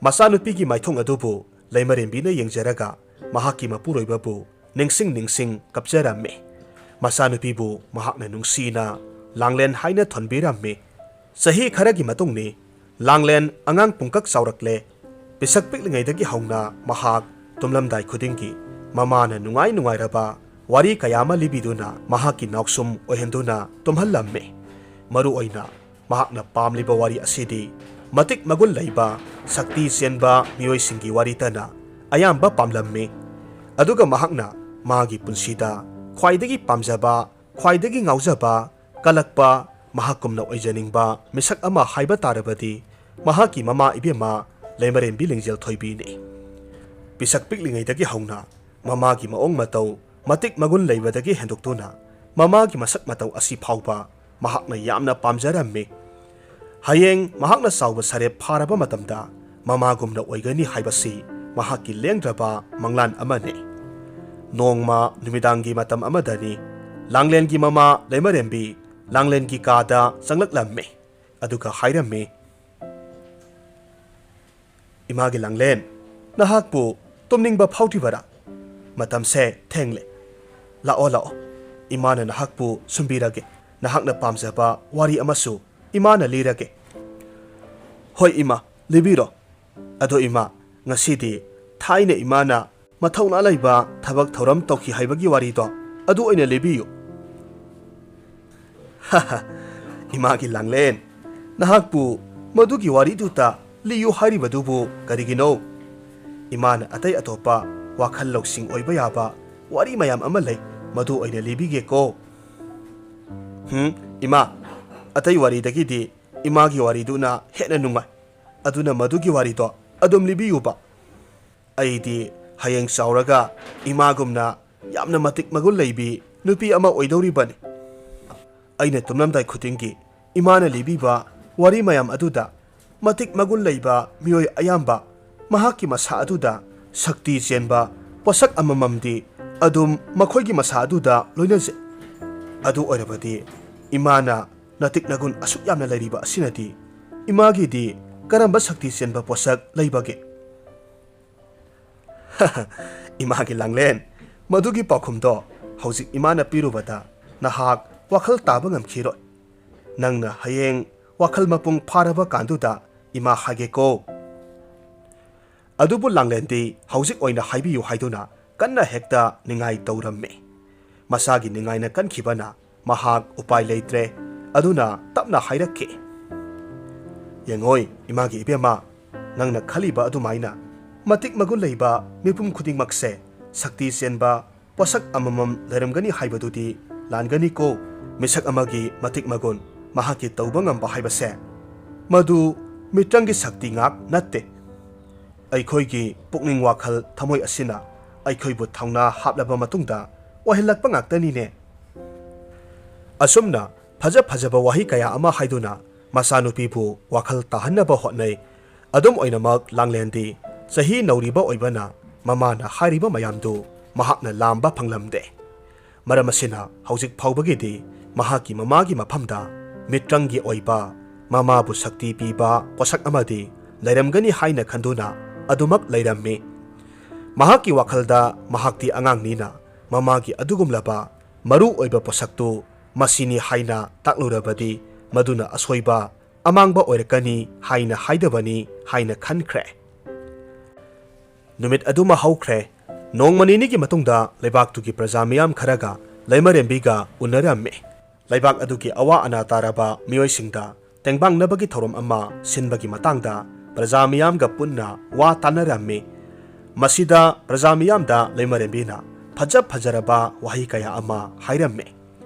ꯃꯆꯥꯅꯨꯄꯤꯒꯤ ꯃꯥꯏꯊꯣꯡ ꯑꯗꯨꯕꯨ ꯂꯩꯃꯔꯦꯝꯕꯤꯅ ꯌꯦꯡꯖꯔꯒ ꯃꯍꯥꯛꯀꯤ ꯃꯄꯨꯔꯣꯏꯕꯕꯨ ꯅꯤꯡꯁꯤꯡ ꯅꯤꯡꯁꯤꯡ ꯀꯞꯆꯔꯝꯃꯤ꯫ ꯃꯆꯥꯅꯨꯄꯤꯕꯨ ꯃꯍꯥꯛꯅ ꯅꯨꯡꯁꯤꯅ ꯂꯥꯡꯂꯦꯟ ꯍꯥꯏꯅ ꯊꯣꯟꯕꯤꯔꯝꯃꯤ꯫ ꯆꯍꯤ ꯈꯔꯒꯤ ꯃꯇꯨꯡꯅꯤ꯫ ꯂꯥꯡꯂꯦꯟ ꯑꯉꯥꯡ ꯄꯨꯡꯀꯛ ꯆꯥꯎꯔꯛꯂꯦ꯫ ꯄꯤꯁꯛ ꯄꯤꯛꯂꯤꯉꯩꯗꯒꯤ ꯍꯧꯅ ꯃꯍꯥꯛ ꯇꯨꯝꯂꯝꯗꯥꯏ ꯈꯨꯗꯤꯡꯒꯤ ꯃꯃꯥꯅ ꯅꯨꯡꯉꯥꯏ ꯅꯨꯡꯉꯥꯏꯔꯕ ꯋꯥꯔꯤ ꯀꯌꯥ ꯑꯃ ꯂꯤꯕꯤꯗꯨꯅ ꯃꯍꯥꯛꯀꯤ ꯅꯥꯎꯁꯨꯝ ꯑꯣꯏꯍꯟꯗꯨꯅ ꯇꯨꯝꯍꯜꯂꯝꯃꯤ꯫ ꯃꯔꯨꯑꯣꯏꯅ ꯃꯍꯥꯛꯅ ꯄꯥꯝꯂꯤꯕ ꯋꯥꯔꯤ ꯑꯁꯤꯗꯤ ꯃꯇꯤꯛ ꯃꯒꯨꯟ ꯂꯩꯕ, ꯁꯛꯇꯤ ꯆꯦꯟꯕ ꯃꯤꯑꯣꯏꯁꯤꯡꯒꯤ ꯋꯥꯔꯤꯇꯅ ꯑꯌꯥꯝꯕ ꯄꯥꯝꯂꯝꯃꯤ꯫ ꯑꯗꯨꯒ ꯃꯍꯥꯛꯅ ꯃꯥꯒꯤ ꯄꯨꯟꯁꯤꯗ ꯈ꯭ꯋꯥꯏꯗꯒꯤ ꯄꯥꯝꯖꯕ, ꯈ꯭ꯋꯥꯏꯗꯒꯤ ꯉꯥꯎꯖꯕ, ꯀꯜꯂꯛꯄ, ꯃꯍꯥꯛꯀꯨꯝꯅ ꯑꯣꯏꯖꯅꯤꯡꯕ ꯃꯤꯁꯛ ꯑꯃ ꯍꯥꯏꯕ ꯇꯥꯔꯕꯗꯤ ꯃꯍꯥꯛꯀꯤ ꯃꯃꯥ ꯏꯕꯦꯝꯃ ꯂꯩꯃꯔꯦꯝꯕꯤ ꯂꯤꯡꯖꯦꯜ ꯊꯣꯏꯕꯤꯅꯤ꯫ ꯄꯤꯁꯛ ꯄꯤꯛꯂꯤꯉꯩꯗꯒꯤ ꯍꯧꯅ ꯃꯃꯥꯒꯤ ꯃꯑꯣꯡ ꯃꯇꯧ, ꯃꯇꯤꯛ ꯃꯒꯨꯟ ꯂꯩꯕꯗꯒꯤ ꯍꯦꯟꯗꯣꯛꯇꯨꯅ ꯃꯃꯥꯒꯤ ꯃꯁꯛ ꯃꯇꯧ ꯑꯁꯤ ꯐꯥꯎꯕ ꯃꯍꯥꯛꯅ ꯌꯥꯝꯅ ꯄꯥꯝꯖꯔꯝꯃꯤ꯫ ꯍꯌꯦꯡ ꯃꯍꯥꯛꯅ ꯆꯥꯎꯕ ꯁꯥꯔꯦꯞ ꯐꯥꯔꯕ ꯃꯇꯝꯗ ꯃꯃꯥꯒꯨꯝꯅ ꯑꯣꯏꯒꯅꯤ ꯍꯥꯏꯕꯁꯤ ꯃꯍꯥꯛꯀꯤ ꯂꯦꯡꯗ꯭ꯔꯕ ꯃꯪꯂꯥꯟ ꯑꯃꯅꯤ꯫ ꯅꯣꯡꯃ ꯅꯨꯃꯤꯗꯥꯡꯒꯤ ꯃꯇꯝ ꯑꯃꯗꯅꯤ꯫ ꯂꯥꯡꯂꯦꯟꯒꯤ ꯃꯃꯥ ꯂꯩꯃꯔꯦꯝꯕꯤ ꯂꯥꯡꯂꯦꯟꯒꯤ ꯀꯥꯗ ꯆꯪꯂꯛꯂꯝꯃꯤ꯫ ꯑꯗꯨꯒ ꯍꯥꯏꯔꯝꯃꯤ, "ꯏꯃꯥꯒꯤ ꯂꯥꯡꯂꯦꯟ, ꯅꯍꯥꯛꯄꯨ ꯇꯨꯝꯅꯤꯡꯕ ꯐꯥꯎꯗ꯭ꯔꯤꯕꯔꯥ? ꯃꯇꯝꯁꯦ ꯊꯦꯡꯂꯦ꯫ ꯂꯥꯛꯑꯣ, ꯂꯥꯛꯑꯣ꯫ ꯏꯃꯥꯅ ꯅꯍꯥꯛꯄꯨ ꯁꯨꯝꯕꯤꯔꯒꯦ꯫ ꯅꯍꯥꯛꯅ ꯄꯥꯝꯖꯕ ꯋꯥꯔꯤ ꯑꯃꯁꯨ ꯏꯃꯥꯅ ꯂꯤꯔꯒꯦ꯫" "ꯍꯣꯏ ꯏꯃꯥ, ꯂꯤꯕꯤꯔꯣ꯫ ꯑꯗꯣ ꯏꯃꯥ, ꯉꯁꯤꯗꯤ ꯊꯥꯏꯅ ꯏꯃꯥꯅ ꯃꯊꯧꯅꯥ ꯂꯩꯕ ꯊꯕꯛ ꯊꯧꯔꯝ ꯇꯧꯈꯤ ꯍꯥꯏꯕꯒꯤ ꯋꯥꯔꯤꯗꯣ ꯑꯗꯨ ꯑꯣꯏꯅ ꯂꯤꯕꯤꯌꯨ꯫" "ꯍꯥꯍꯥ, ꯏꯃꯥꯒꯤ ꯂꯥꯡꯂꯦꯟ, ꯅꯍꯥꯛꯄꯨ ꯃꯗꯨꯒꯤ ꯋꯥꯔꯤꯗꯨꯇ ꯂꯤꯌꯨ ꯍꯥꯏꯔꯤꯕꯗꯨꯕꯨ ꯀꯔꯤꯒꯤꯅꯣ? ꯏꯃꯥꯅ ꯑꯇꯩ ꯑꯇꯣꯞꯄ ꯋꯥꯈꯜ ꯂꯧꯁꯤꯡ ꯑꯣꯏꯕ ꯌꯥꯕ ꯋꯥꯔꯤ ꯃꯌꯥꯝ ꯑꯃ ꯂꯩ, ꯃꯗꯨ ꯑꯣꯏꯅ ꯂꯤꯕꯤꯒꯦꯀꯣ꯫" "ꯍꯨꯝ, ꯏꯃꯥ, ꯑꯇꯩ ꯋꯥꯔꯤꯗꯒꯤꯗꯤ ꯏꯃꯥꯒꯤ ꯋꯥꯔꯤꯗꯨꯅ ꯍꯦꯟꯅ ꯅꯨꯡꯉꯥꯏ꯫ ꯑꯗꯨꯅ ꯃꯗꯨꯒꯤ ꯋꯥꯔꯤꯗꯣ ꯑꯗꯨꯝ ꯂꯤꯕꯤꯌꯨꯕ꯫ ꯑꯩꯗꯤ ꯍꯌꯦꯡ ꯆꯥꯎꯔꯒ ꯏꯃꯥꯒꯨꯝꯅ ꯌꯥꯝꯅ ꯃꯇꯤꯛ ꯃꯒꯨꯟ ꯂꯩꯕꯤ ꯅꯨꯄꯤ ꯑꯃ ꯑꯣꯏꯗꯧꯔꯤꯕꯅꯤ꯫ ꯑꯩꯅ ꯇꯨꯝꯂꯝꯗꯥꯏ ꯈꯨꯗꯤꯡꯒꯤ ꯏꯃꯥꯅ ꯂꯤꯕꯤꯕ ꯋꯥꯔꯤ ꯃꯌꯥꯝ ꯑꯗꯨꯗ ꯃꯇꯤꯛ ꯃꯒꯨꯟ ꯂꯩꯕ ꯃꯤꯑꯣꯏ ꯑꯌꯥꯝꯕ ꯃꯍꯥꯛꯀꯤ ꯃꯁꯥ ꯑꯗꯨꯗ ꯁꯛꯇꯤ ꯆꯦꯟꯕ ꯄꯣꯠꯁꯛ ꯑꯃꯃꯝꯗꯤ ꯑꯗꯨꯝ ꯃꯈꯣꯏꯒꯤ ꯃꯁꯥ ꯑꯗꯨꯗ ꯂꯣꯏꯅꯖꯩ꯫ ꯑꯗꯨ ꯑꯣꯏꯔꯕꯗꯤ ꯏꯃꯥꯅ ꯅꯇꯤꯛ ꯅꯒꯨꯟ ꯑꯁꯨꯛ ꯌꯥꯝꯅ ꯂꯩꯔꯤꯕ ꯑꯁꯤꯅꯗꯤ ꯏꯃꯥꯒꯤꯗꯤ ꯀꯔꯝꯕ ꯁꯛꯇꯤ ꯆꯦꯟꯕ ꯄꯣꯠꯁꯛ ꯂꯩꯕꯒꯦ? ꯏꯃꯥꯒꯤ ꯂꯥꯡꯂꯦꯟ, ꯃꯗꯨꯒꯤ ꯄꯥꯎꯈꯨꯝꯗꯣ ꯍꯧꯖꯤꯛ ꯏꯃꯥꯅ ꯄꯤꯔꯨꯕꯗ ꯅꯍꯥꯛ ꯋꯥꯈꯜ ꯇꯥꯕ ꯉꯝꯈꯤꯔꯣꯏ꯫ ꯅꯪꯅ ꯍꯌꯦꯡ ꯋꯥꯈꯜ ꯃꯄꯨꯡ ꯐꯥꯔꯕ ꯀꯥꯟꯗꯨꯗ ꯏꯃꯥ ꯍꯥꯏꯒꯦꯀꯣ꯫ ꯑꯗꯨꯕꯨ ꯂꯥꯡꯂꯦꯟꯗꯤ ꯍꯧꯖꯤꯛ ꯑꯣꯏꯅ ꯍꯥꯏꯕꯤꯌꯨ ꯍꯥꯏꯗꯨꯅ ꯀꯟꯅ ꯍꯦꯛꯇ ꯅꯤꯡꯉꯥꯏ ꯇꯧꯔꯝꯃꯤ꯫ ꯃꯁꯥꯒꯤ ꯅꯤꯡꯉꯥꯏꯅ ꯀꯟꯈꯤꯕꯅ ꯃꯍꯥꯛ ꯎꯄꯥꯏ ꯂꯩꯇ꯭ꯔꯦ꯫ ꯑꯗꯨꯅ ꯇꯞꯅ ꯍꯥꯏꯔꯛꯈꯤ, "ꯌꯦꯡꯉꯣꯏ, ꯏꯃꯥꯒꯤ ꯏꯕꯦꯝꯃ, ꯅꯪꯅ ꯈꯜꯂꯤꯕ ꯑꯗꯨꯃꯥꯏꯅ ꯃꯇꯤꯛ ꯃꯒꯨꯟ ꯂꯩꯕ ꯃꯤꯄꯨꯝ ꯈꯨꯗꯤꯡꯃꯛꯁꯦ ꯁꯛꯇꯤ ꯆꯦꯟꯕ ꯄꯣꯠꯁꯛ ꯑꯃꯃꯝ ꯂꯩꯔꯝꯒꯅꯤ ꯍꯥꯏꯕꯗꯨꯗꯤ ꯂꯥꯟꯒꯅꯤꯀꯣ꯫ ꯃꯤꯁꯛ ꯑꯃꯒꯤ ꯃꯇꯤꯛ ꯃꯒꯨꯟ, ꯃꯍꯥꯛꯀꯤ ꯇꯧꯕ ꯉꯝꯕ ꯍꯥꯏꯕꯁꯦ, ꯃꯗꯨ ꯃꯤꯇ꯭ꯔꯪꯒꯤ ꯁꯛꯇꯤ ꯉꯥꯛ ꯅꯠꯇꯦ꯫ ꯑꯩꯈꯣꯏꯒꯤ ꯄꯨꯛꯅꯤꯡ, ꯋꯥꯈꯜ, ꯊꯃꯣꯏ ꯑꯁꯤꯅ ꯑꯩꯈꯣꯏꯕꯨ ꯊꯧꯅꯥ ꯍꯥꯞꯂꯕ ꯃꯇꯨꯡꯗ ꯑꯣꯏꯍꯜꯂꯛꯄ ꯉꯥꯛꯇꯅꯤꯅꯦ꯫" ꯑꯁꯨꯝꯅ ꯐꯖ ꯐꯖꯕ ꯋꯥꯍꯩ ꯀꯌꯥ ꯑꯃ ꯍꯥꯏꯗꯨꯅ ꯃꯆꯥꯅꯨꯄꯤꯕꯨ ꯋꯥꯈꯜ ꯇꯥꯍꯟꯅꯕ ꯍꯣꯠꯅꯩ꯫ ꯑꯗꯨꯝ ꯑꯣꯏꯅꯃꯛ, ꯂꯥꯡꯂꯦꯟꯗꯤ ꯆꯍꯤ ꯅꯧꯔꯤꯕ ꯑꯣꯏꯕꯅ ꯃꯃꯥꯅ ꯍꯥꯏꯔꯤꯕ ꯃꯌꯥꯝꯗꯨ ꯃꯍꯥꯛꯅ ꯂꯥꯝꯕ ꯐꯪꯂꯝꯗꯦ꯫ ꯃꯔꯝ ꯑꯁꯤꯅ ꯍꯧꯖꯤꯛ ꯐꯥꯎꯕꯒꯤꯗꯤ ꯃꯍꯥꯛꯀꯤ ꯃꯃꯥꯒꯤ ꯃꯐꯝꯗ ꯃꯤꯇ꯭ꯔꯪꯒꯤ ꯑꯣꯏꯕ, ꯃꯃꯥꯕꯨ ꯁꯛꯇꯤ ꯄꯤꯕ ꯄꯣꯠꯁꯛ ꯑꯃꯗꯤ ꯂꯩꯔꯝꯒꯅꯤ ꯍꯥꯏꯅ ꯈꯟꯗꯨꯅ ꯑꯗꯨꯃꯛ ꯂꯩꯔꯝꯃꯤ꯫ ꯃꯍꯥꯛꯀꯤ ꯋꯥꯈꯜꯗ ꯃꯍꯥꯛꯇꯤ ꯑꯉꯥꯡꯅꯤꯅ ꯃꯃꯥꯒꯤ ꯑꯗꯨꯒꯨꯝꯂꯕ ꯃꯔꯨ ꯑꯣꯏꯕ ꯄꯣꯠꯁꯛꯇꯨ ꯃꯁꯤꯅꯤ ꯍꯥꯏꯅ ꯇꯥꯛꯂꯨꯔꯕꯗꯤ ꯃꯗꯨꯅ ꯑꯁꯣꯏꯕ, ꯑꯃꯥꯡꯕ ꯑꯣꯏꯔꯛꯀꯅꯤ ꯍꯥꯏꯅ ꯍꯥꯏꯗꯕꯅꯤ ꯍꯥꯏꯅ ꯈꯟꯈ꯭ꯔꯦ꯫ ꯅꯨꯃꯤꯠ ꯑꯗꯨꯃ ꯍꯧꯈ꯭ꯔꯦ꯫ ꯅꯣꯡꯃ ꯅꯤꯅꯤꯒꯤ ꯃꯇꯨꯡꯗ ꯂꯩꯕꯥꯛꯇꯨꯒꯤ ꯄ꯭ꯔꯖꯥ ꯃꯤꯌꯥꯝ ꯈꯔꯒ ꯂꯩꯃꯔꯦꯝꯕꯤꯒ ꯎꯅꯔꯝꯃꯤ꯫ ꯂꯩꯕꯥꯛ ꯑꯗꯨꯒꯤ ꯑꯋꯥ ꯑꯅꯥ ꯇꯥꯔꯕ ꯃꯤꯑꯣꯏꯁꯤꯡꯗ ꯇꯦꯡꯕꯥꯡꯅꯕꯒꯤ ꯊꯧꯔꯝ ꯑꯃ ꯁꯤꯟꯕꯒꯤ ꯃꯇꯥꯡꯗ ꯄ꯭ꯔꯖꯥ ꯃꯤꯌꯥꯝꯒ ꯄꯨꯟꯅ ꯋꯥ ꯇꯥꯅꯔꯝꯃꯤ꯫ ꯃꯁꯤꯗ ꯄ꯭ꯔꯖꯥ ꯃꯤꯌꯥꯝꯗ ꯂꯩꯃꯔꯦꯝꯕꯤꯅ ꯐꯖ ꯐꯖꯔꯕ ꯋꯥꯍꯩ ꯀꯌꯥ ꯑꯃ ꯍꯥꯏꯔꯝꯃꯤ꯫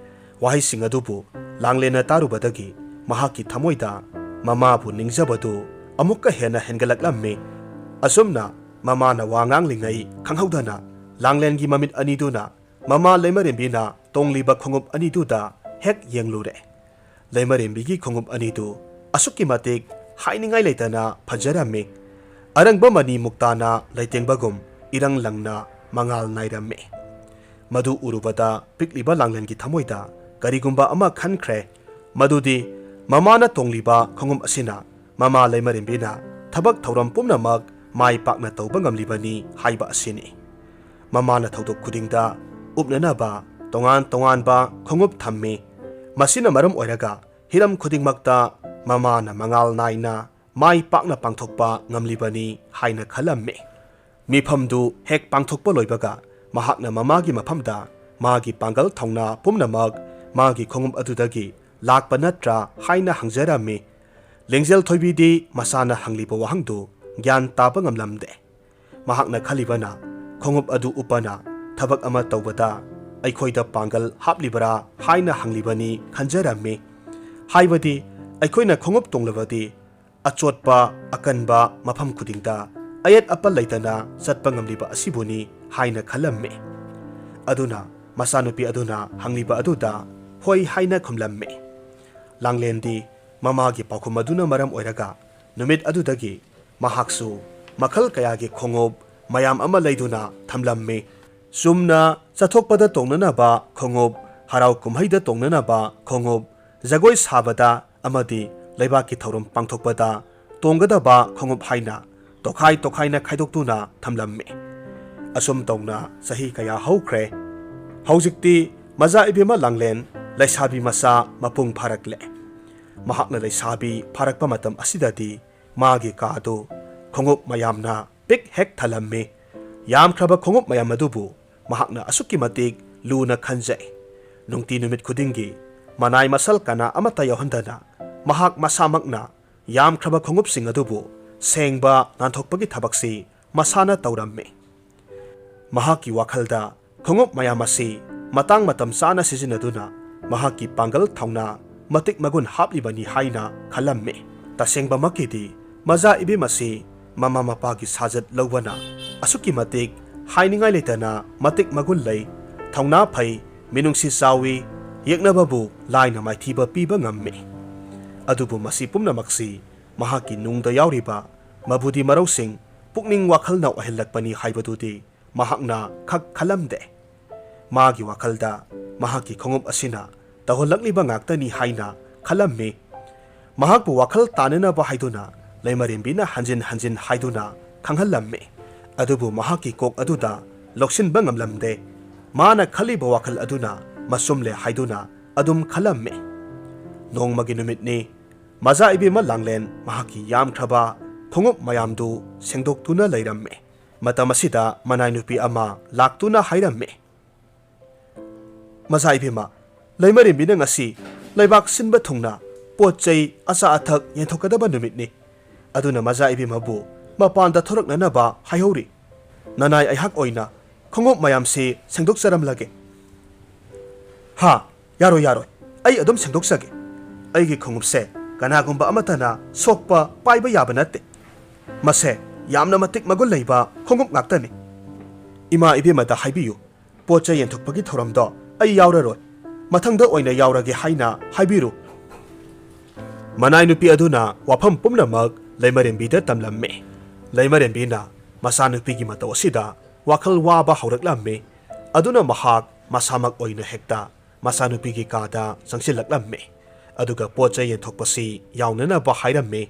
ꯋꯥꯍꯩꯁꯤꯡ ꯑꯗꯨꯕꯨ ꯂꯥꯡꯂꯦꯟꯅ ꯇꯥꯔꯨꯕꯗꯒꯤ ꯃꯍꯥꯛꯀꯤ ꯊꯃꯣꯏꯗ ꯃꯃꯥꯕꯨ ꯅꯤꯡꯖꯕꯗꯨ ꯑꯃꯨꯛꯀ ꯍꯦꯟꯅ ꯍꯦꯟꯒꯠꯂꯛꯂꯝꯃꯤ꯫ ꯑꯁꯨꯝꯅ ꯃꯃꯥꯅ ꯋꯥ ꯉꯥꯡꯂꯤꯉꯩ ꯈꯪꯍꯧꯗꯅ ꯂꯥꯡꯂꯦꯟꯒꯤ ꯃꯃꯤꯠ ꯑꯅꯤꯗꯨꯅ ꯃꯃꯥ ꯂꯩꯃꯔꯦꯝꯕꯤꯅ ꯇꯣꯡꯂꯤꯕ ꯈꯣꯡꯎꯞ ꯑꯅꯤꯗꯨꯗ ꯍꯦꯛ ꯌꯦꯡꯂꯨꯔꯦ꯫ ꯂꯩꯃꯔꯦꯝꯕꯤꯒꯤ ꯈꯣꯡꯎꯞ ꯑꯅꯤꯗꯨ ꯑꯁꯨꯛꯀꯤ ꯃꯇꯤꯛ ꯍꯥꯏꯅꯤꯡꯉꯥꯏ ꯂꯩꯇꯅ ꯐꯖꯔꯝꯃꯤ꯫ ꯑꯔꯪꯕ ꯃꯅꯤ ꯃꯨꯛꯇꯥꯅ ꯂꯩꯇꯦꯡꯕꯒꯨꯝ ꯏꯔꯪ ꯂꯪꯅ ꯃꯉꯥꯜ ꯅꯥꯏꯔꯝꯃꯤ꯫ ꯃꯗꯨ ꯎꯔꯨꯕꯗ ꯄꯤꯛꯂꯤꯕ ꯂꯥꯡꯂꯦꯟꯒꯤ ꯊꯃꯣꯏꯗ ꯀꯔꯤꯒꯨꯝꯕ ꯑꯃ ꯈꯟꯈ꯭ꯔꯦ, ꯃꯗꯨꯗꯤ ꯃꯃꯥꯅ ꯇꯣꯡꯂꯤꯕ ꯈꯣꯡꯎꯞ ꯑꯁꯤꯅ ꯃꯃꯥ ꯂꯩꯃꯔꯦꯝꯕꯤꯅ ꯊꯕꯛ ꯊꯧꯔꯝ ꯄꯨꯝꯅꯃꯛ ꯃꯥꯏ ꯄꯥꯛꯅ ꯇꯧꯕ ꯉꯝꯂꯤꯕꯅꯤ ꯍꯥꯏꯕ ꯑꯁꯤꯅꯤ꯫ ꯃꯃꯥꯅ ꯊꯧꯗꯣꯛ ꯈꯨꯗꯤꯡꯗ ꯎꯞꯅꯅꯕ ꯇꯣꯉꯥꯟ ꯇꯣꯉꯥꯟꯕ ꯈꯣꯡꯎꯞ ꯊꯝꯃꯤ꯫ ꯃꯁꯤꯅ ꯃꯔꯝ ꯑꯣꯏꯔꯒ ꯍꯤꯔꯝ ꯈꯨꯗꯤꯡꯃꯛꯇ ꯃꯃꯥꯅ ꯃꯉꯥꯜ ꯅꯥꯏꯅ ꯃꯥꯏ ꯄꯥꯛꯅ ꯄꯥꯡꯊꯣꯛꯄ ꯉꯝꯂꯤꯕꯅꯤ ꯍꯥꯏꯅ ꯈꯜꯂꯝꯃꯤ꯫ ꯃꯤꯐꯝꯗꯨ ꯍꯦꯛ ꯄꯥꯡꯊꯣꯛꯄ ꯂꯣꯏꯕꯒ ꯃꯍꯥꯛꯅ ꯃꯃꯥꯒꯤ ꯃꯐꯝꯗ ꯃꯥꯒꯤ ꯄꯥꯡꯒꯜ ꯊꯧꯅꯥ ꯄꯨꯝꯅꯃꯛ ꯃꯥꯒꯤ ꯈꯣꯡꯎꯞ ꯑꯗꯨꯗꯒꯤ ꯂꯥꯛꯄ ꯅꯠꯇ꯭ꯔꯥ ꯍꯥꯏꯅ ꯍꯪꯖꯔꯝꯃꯤ꯫ ꯂꯤꯡꯖꯦꯜ ꯊꯣꯏꯕꯤꯗꯤ ꯃꯁꯥꯅ ꯍꯪꯂꯤꯕ ꯋꯥꯍꯪꯗꯨ ꯒ꯭ꯌꯥꯟ ꯇꯥꯕ ꯉꯝꯂꯝꯗꯦ꯫ ꯃꯍꯥꯛꯅ ꯈꯜꯂꯤꯕꯅ, ꯈꯣꯡꯎꯞ ꯑꯗꯨ ꯎꯞꯄꯅ ꯊꯕꯛ ꯑꯃ ꯇꯧꯕꯗ ꯑꯩꯈꯣꯏꯗ ꯄꯥꯡꯒꯜ ꯍꯥꯞꯂꯤꯕꯔꯥ ꯍꯥꯏꯅ ꯍꯪꯂꯤꯕꯅꯤ ꯈꯟꯖꯔꯝꯃꯤ꯫ ꯍꯥꯏꯕꯗꯤ, ꯑꯩꯈꯣꯏꯅ ꯈꯣꯡꯎꯞ ꯇꯣꯡꯂꯕꯗꯤ ꯑꯆꯣꯠꯄ, ꯑꯀꯟꯕ ꯃꯐꯝ ꯈꯨꯗꯤꯡꯗ ꯑꯌꯦꯠ ꯑꯄꯟ ꯂꯩꯇꯅ ꯆꯠꯄ ꯉꯝꯂꯤꯕ ꯑꯁꯤꯕꯨꯅꯤ ꯍꯥꯏꯅ ꯈꯜꯂꯝꯃꯤ꯫ ꯑꯗꯨꯅ ꯃꯆꯥꯅꯨꯄꯤ ꯑꯗꯨꯅ ꯍꯪꯂꯤꯕ ꯑꯗꯨꯗ ꯍꯣꯏ ꯍꯥꯏꯅ ꯈꯨꯝꯂꯝꯃꯤ꯫ ꯂꯥꯡꯂꯦꯟꯗꯤ ꯃꯃꯥꯒꯤ ꯄꯥꯎꯈꯨꯝ ꯑꯗꯨꯅ ꯃꯔꯝ ꯑꯣꯏꯔꯒ ꯅꯨꯃꯤꯠ ꯑꯗꯨꯗꯒꯤ ꯃꯍꯥꯛꯁꯨ ꯃꯈꯜ ꯀꯌꯥꯒꯤ ꯈꯣꯡꯎꯞ ꯃꯌꯥꯝ ꯑꯃ ꯂꯩꯗꯨꯅ ꯊꯝꯂꯝꯃꯤ꯫ ꯆꯨꯝꯅ ꯆꯠꯊꯣꯛꯄꯗ ꯇꯣꯡꯅꯅꯕ ꯈꯣꯡꯎꯞ, ꯍꯔꯥꯎ ꯀꯨꯝꯍꯩꯗ ꯇꯣꯡꯅꯅꯕ ꯈꯣꯡꯎꯞ, ꯖꯒꯣꯏ ꯁꯥꯕꯗ ꯑꯃꯗꯤ ꯂꯩꯕꯥꯛꯀꯤ ꯊꯧꯔꯝ ꯄꯥꯡꯊꯣꯛꯄꯗ ꯇꯣꯡꯒꯗꯕ ꯈꯣꯡꯎꯞ ꯍꯥꯏꯅ ꯇꯣꯈꯥꯏ ꯇꯣꯈꯥꯏꯅ ꯈꯥꯏꯗꯣꯛꯇꯨꯅ ꯊꯝꯂꯝꯃꯤ꯫ ꯑꯁꯨꯝ ꯇꯧꯅ ꯆꯍꯤ ꯀꯌꯥ ꯍꯧꯈ꯭ꯔꯦ꯫ ꯍꯧꯖꯤꯛꯇꯤ ꯃꯆꯥ ꯏꯕꯦꯝꯃ ꯂꯥꯡꯂꯦꯟ ꯂꯩꯁꯥꯕꯤ ꯃꯆꯥ ꯃꯄꯨꯡ ꯐꯥꯔꯛꯂꯦ꯫ ꯃꯍꯥꯛꯅ ꯂꯩꯁꯥꯕꯤ ꯐꯥꯔꯛꯄ ꯃꯇꯝ ꯑꯁꯤꯗꯗꯤ ꯃꯥꯒꯤ ꯀꯥꯗꯨ ꯈꯣꯡꯎꯞ ꯃꯌꯥꯝꯅ ꯄꯤꯛ ꯍꯦꯛ ꯊꯜꯂꯝꯃꯤ꯫ ꯌꯥꯝꯈ꯭ꯔꯕ ꯈꯣꯡꯎꯞ ꯃꯌꯥꯝ ꯑꯗꯨꯕꯨ ꯃꯍꯥꯛꯅ ꯑꯁꯨꯛꯀꯤ ꯃꯇꯤꯛ ꯂꯨꯅ ꯈꯟꯖꯩ꯫ ꯅꯨꯡꯇꯤ ꯅꯨꯃꯤꯠ ꯈꯨꯗꯤꯡꯒꯤ ꯃꯅꯥꯏ ꯃꯁꯜ ꯀꯅꯥ ꯑꯃꯠꯇ ꯌꯥꯎꯍꯟꯗꯅ ꯃꯍꯥꯛ ꯃꯁꯥꯃꯛꯅ ꯌꯥꯝꯈ꯭ꯔꯕ ꯈꯣꯡꯎꯞꯁꯤꯡ ꯑꯗꯨꯕꯨ ꯁꯦꯡꯕ ꯅꯥꯟꯊꯣꯛꯄꯒꯤ ꯊꯕꯛꯁꯤ ꯃꯁꯥꯅ ꯇꯧꯔꯝꯃꯤ꯫ ꯃꯍꯥꯛꯀꯤ ꯋꯥꯈꯜꯗ ꯈꯣꯡꯎꯞ ꯃꯌꯥꯝ ꯑꯁꯤ ꯃꯇꯥꯡ ꯃꯇꯝ ꯆꯥꯅ ꯁꯤꯖꯤꯟꯅꯗꯨꯅ ꯃꯍꯥꯛꯀꯤ ꯄꯥꯡꯒꯜ ꯊꯧꯅꯥ ꯃꯇꯤꯛ ꯃꯒꯨꯟ ꯍꯥꯞꯂꯤꯕꯅꯤ ꯍꯥꯏꯅ ꯈꯜꯂꯝꯃꯤ꯫ ꯇꯁꯦꯡꯕꯃꯛꯀꯤꯗꯤ ꯃꯆꯥ ꯏꯕꯦꯝ ꯑꯁꯤ ꯃꯃꯥ ꯃꯄꯥꯒꯤ ꯁꯥꯖꯠ ꯂꯧꯕꯅ ꯑꯁꯨꯛꯀꯤ ꯃꯇꯤꯛ ꯍꯥꯏꯅꯤꯡꯉꯥꯏ ꯂꯩꯇꯅ ꯃꯇꯤꯛ ꯃꯒꯨꯟ ꯂꯩ, ꯊꯧꯅꯥ ꯐꯩ, ꯃꯤꯅꯨꯡꯁꯤ ꯆꯥꯎꯏ, ꯌꯦꯛꯅꯕꯕꯨ ꯂꯥꯏꯅ ꯃꯥꯏꯊꯤꯕ ꯄꯤꯕ ꯉꯝꯃꯤ꯫ ꯑꯗꯨꯕꯨ ꯃꯁꯤ ꯄꯨꯝꯅꯃꯛꯁꯤ ꯃꯍꯥꯛꯀꯤ ꯅꯨꯡꯗ ꯌꯥꯎꯔꯤꯕ ꯃꯕꯨꯗꯤ ꯃꯔꯧꯁꯤꯡ ꯄꯨꯛꯅꯤꯡ ꯋꯥꯈꯜꯅ ꯑꯣꯏꯍꯜꯂꯛꯄꯅꯤ ꯍꯥꯏꯕꯗꯨꯗꯤ ꯃꯍꯥꯛꯅ ꯈꯛ ꯈꯜꯂꯝꯗꯦ꯫ ꯃꯥꯒꯤ ꯋꯥꯈꯜꯗ ꯃꯍꯥꯛꯀꯤ ꯈꯣꯡꯎꯞ ꯑꯁꯤꯅ ꯇꯧꯍꯜꯂꯛꯂꯤꯕ ꯉꯥꯛꯇꯅꯤ ꯍꯥꯏꯅ ꯈꯜꯂꯝꯃꯤ꯫ ꯃꯍꯥꯛꯄꯨ ꯋꯥꯈꯜ ꯇꯥꯅꯅꯕ ꯍꯥꯏꯗꯨꯅ ꯂꯩꯃꯔꯦꯝꯕꯤꯅ ꯍꯟꯖꯤꯟ ꯍꯟꯖꯤꯟ ꯍꯥꯏꯗꯨꯅ ꯈꯪꯍꯜꯂꯝꯃꯤ꯫ ꯑꯗꯨꯕꯨ ꯃꯍꯥꯛꯀꯤ ꯀꯣꯛ ꯑꯗꯨꯗ ꯂꯧꯁꯤꯟꯕ ꯉꯝꯂꯝꯗꯦ꯫ ꯃꯥꯅ ꯈꯜꯂꯤꯕ ꯋꯥꯈꯜ ꯑꯗꯨꯅ ꯃꯆꯨꯝꯂꯦ ꯍꯥꯏꯗꯨꯅ ꯑꯗꯨꯝ ꯈꯜꯂꯝꯃꯤ꯫ ꯅꯣꯡꯃꯒꯤ ꯅꯨꯃꯤꯠꯅꯤ꯫ ꯃꯖꯥ ꯏꯕꯦꯝꯃ ꯂꯥꯡꯂꯦꯟ ꯃꯍꯥꯛꯀꯤ ꯌꯥꯝꯈ꯭ꯔꯕ ꯈꯣꯡꯎꯞ ꯃꯌꯥꯝꯗꯨ ꯁꯦꯡꯗꯣꯛꯇꯨꯅ ꯂꯩꯔꯝꯃꯤ꯫ ꯃꯇꯝ ꯑꯁꯤꯗ ꯃꯅꯥꯏ ꯅꯨꯄꯤ ꯑꯃ ꯂꯥꯛꯇꯨꯅ ꯍꯥꯏꯔꯝꯃꯤ, "ꯃꯖꯥ ꯏꯕꯦꯝꯃ, ꯂꯩꯃꯔꯦꯝꯕꯤꯅ ꯉꯁꯤ ꯂꯩꯕꯥꯛ ꯁꯤꯟꯕ ꯊꯨꯡꯅ ꯄꯣꯠ ꯆꯩ ꯑꯆꯥ ꯑꯊꯛ ꯌꯦꯟꯊꯣꯛꯀꯗꯕ ꯅꯨꯃꯤꯠꯅꯤ꯫ ꯑꯗꯨꯅ ꯃꯖꯥ ꯏꯕꯦꯝꯃꯕꯨ ꯃꯄꯥꯟꯗ ꯊꯣꯔꯛꯅꯅꯕ ꯍꯥꯏꯍꯧꯔꯤ꯫ ꯅꯅꯥꯏ ꯑꯩꯍꯥꯛ ꯑꯣꯏꯅ ꯈꯣꯡꯎꯞ ꯃꯌꯥꯝꯁꯤ ꯁꯦꯡꯗꯣꯛꯆꯔꯝꯂꯒꯦ꯫" "ꯍꯥ, ꯌꯥꯔꯣꯏ, ꯌꯥꯔꯣꯏ꯫ ꯑꯩ ꯑꯗꯨꯝ ꯁꯦꯡꯗꯣꯛꯆꯒꯦ꯫ ꯑꯩꯒꯤ ꯈꯣꯡꯎꯞꯁꯦ ꯀꯅꯥꯒꯨꯝꯕ ꯑꯃꯠꯇꯅ ꯁꯣꯛꯄ ꯄꯥꯏꯕ ꯌꯥꯕ ꯅꯠꯇꯦ꯫ ꯃꯁꯦ ꯌꯥꯝꯅ ꯃꯇꯤꯛ ꯃꯒꯨꯟ ꯂꯩꯕ ꯈꯣꯡꯎꯞ ꯉꯥꯛꯇꯅꯤ꯫ ꯏꯃꯥ ꯏꯕꯦꯝꯃꯗ ꯍꯥꯏꯕꯤꯌꯨ, ꯄꯣꯠ ꯆꯩ ꯌꯦꯟꯊꯣꯛꯄꯒꯤ ꯊꯧꯔꯝꯗꯣ ꯑꯩ ꯌꯥꯎꯔꯔꯣꯏ꯫ ꯃꯊꯪꯗ ꯑꯣꯏꯅ ꯌꯥꯎꯔꯒꯦ ꯍꯥꯏꯅ ꯍꯥꯏꯕꯤꯔꯨ꯫" ꯃꯅꯥꯏ ꯅꯨꯄꯤ ꯑꯗꯨꯅ ꯋꯥꯐꯝ ꯄꯨꯝꯅꯃꯛ ꯂꯩꯃꯔꯦꯝꯕꯤꯗ ꯇꯝꯂꯝꯃꯤ꯫ ꯂꯩꯃꯔꯦꯝꯕꯤꯅ ꯃꯆꯥꯅꯨꯄꯤꯒꯤ ꯃꯇꯧ ꯑꯁꯤꯗ ꯋꯥꯈꯜ ꯋꯥꯕ ꯍꯧꯔꯛꯂꯝꯃꯤ꯫ ꯑꯗꯨꯅ ꯃꯍꯥꯛ ꯃꯁꯥꯃꯛ ꯑꯣꯏꯅ ꯍꯦꯛꯇ ꯃꯆꯥꯅꯨꯄꯤꯒꯤ ꯀꯥꯗ ꯆꯪꯁꯤꯜꯂꯛꯂꯝꯃꯤ꯫ ꯑꯗꯨꯒ ꯄꯣꯠ ꯆꯩ ꯌꯦꯟꯊꯣꯛꯄꯁꯤ ꯌꯥꯎꯅꯅꯕ ꯍꯥꯏꯔꯝꯃꯤ꯫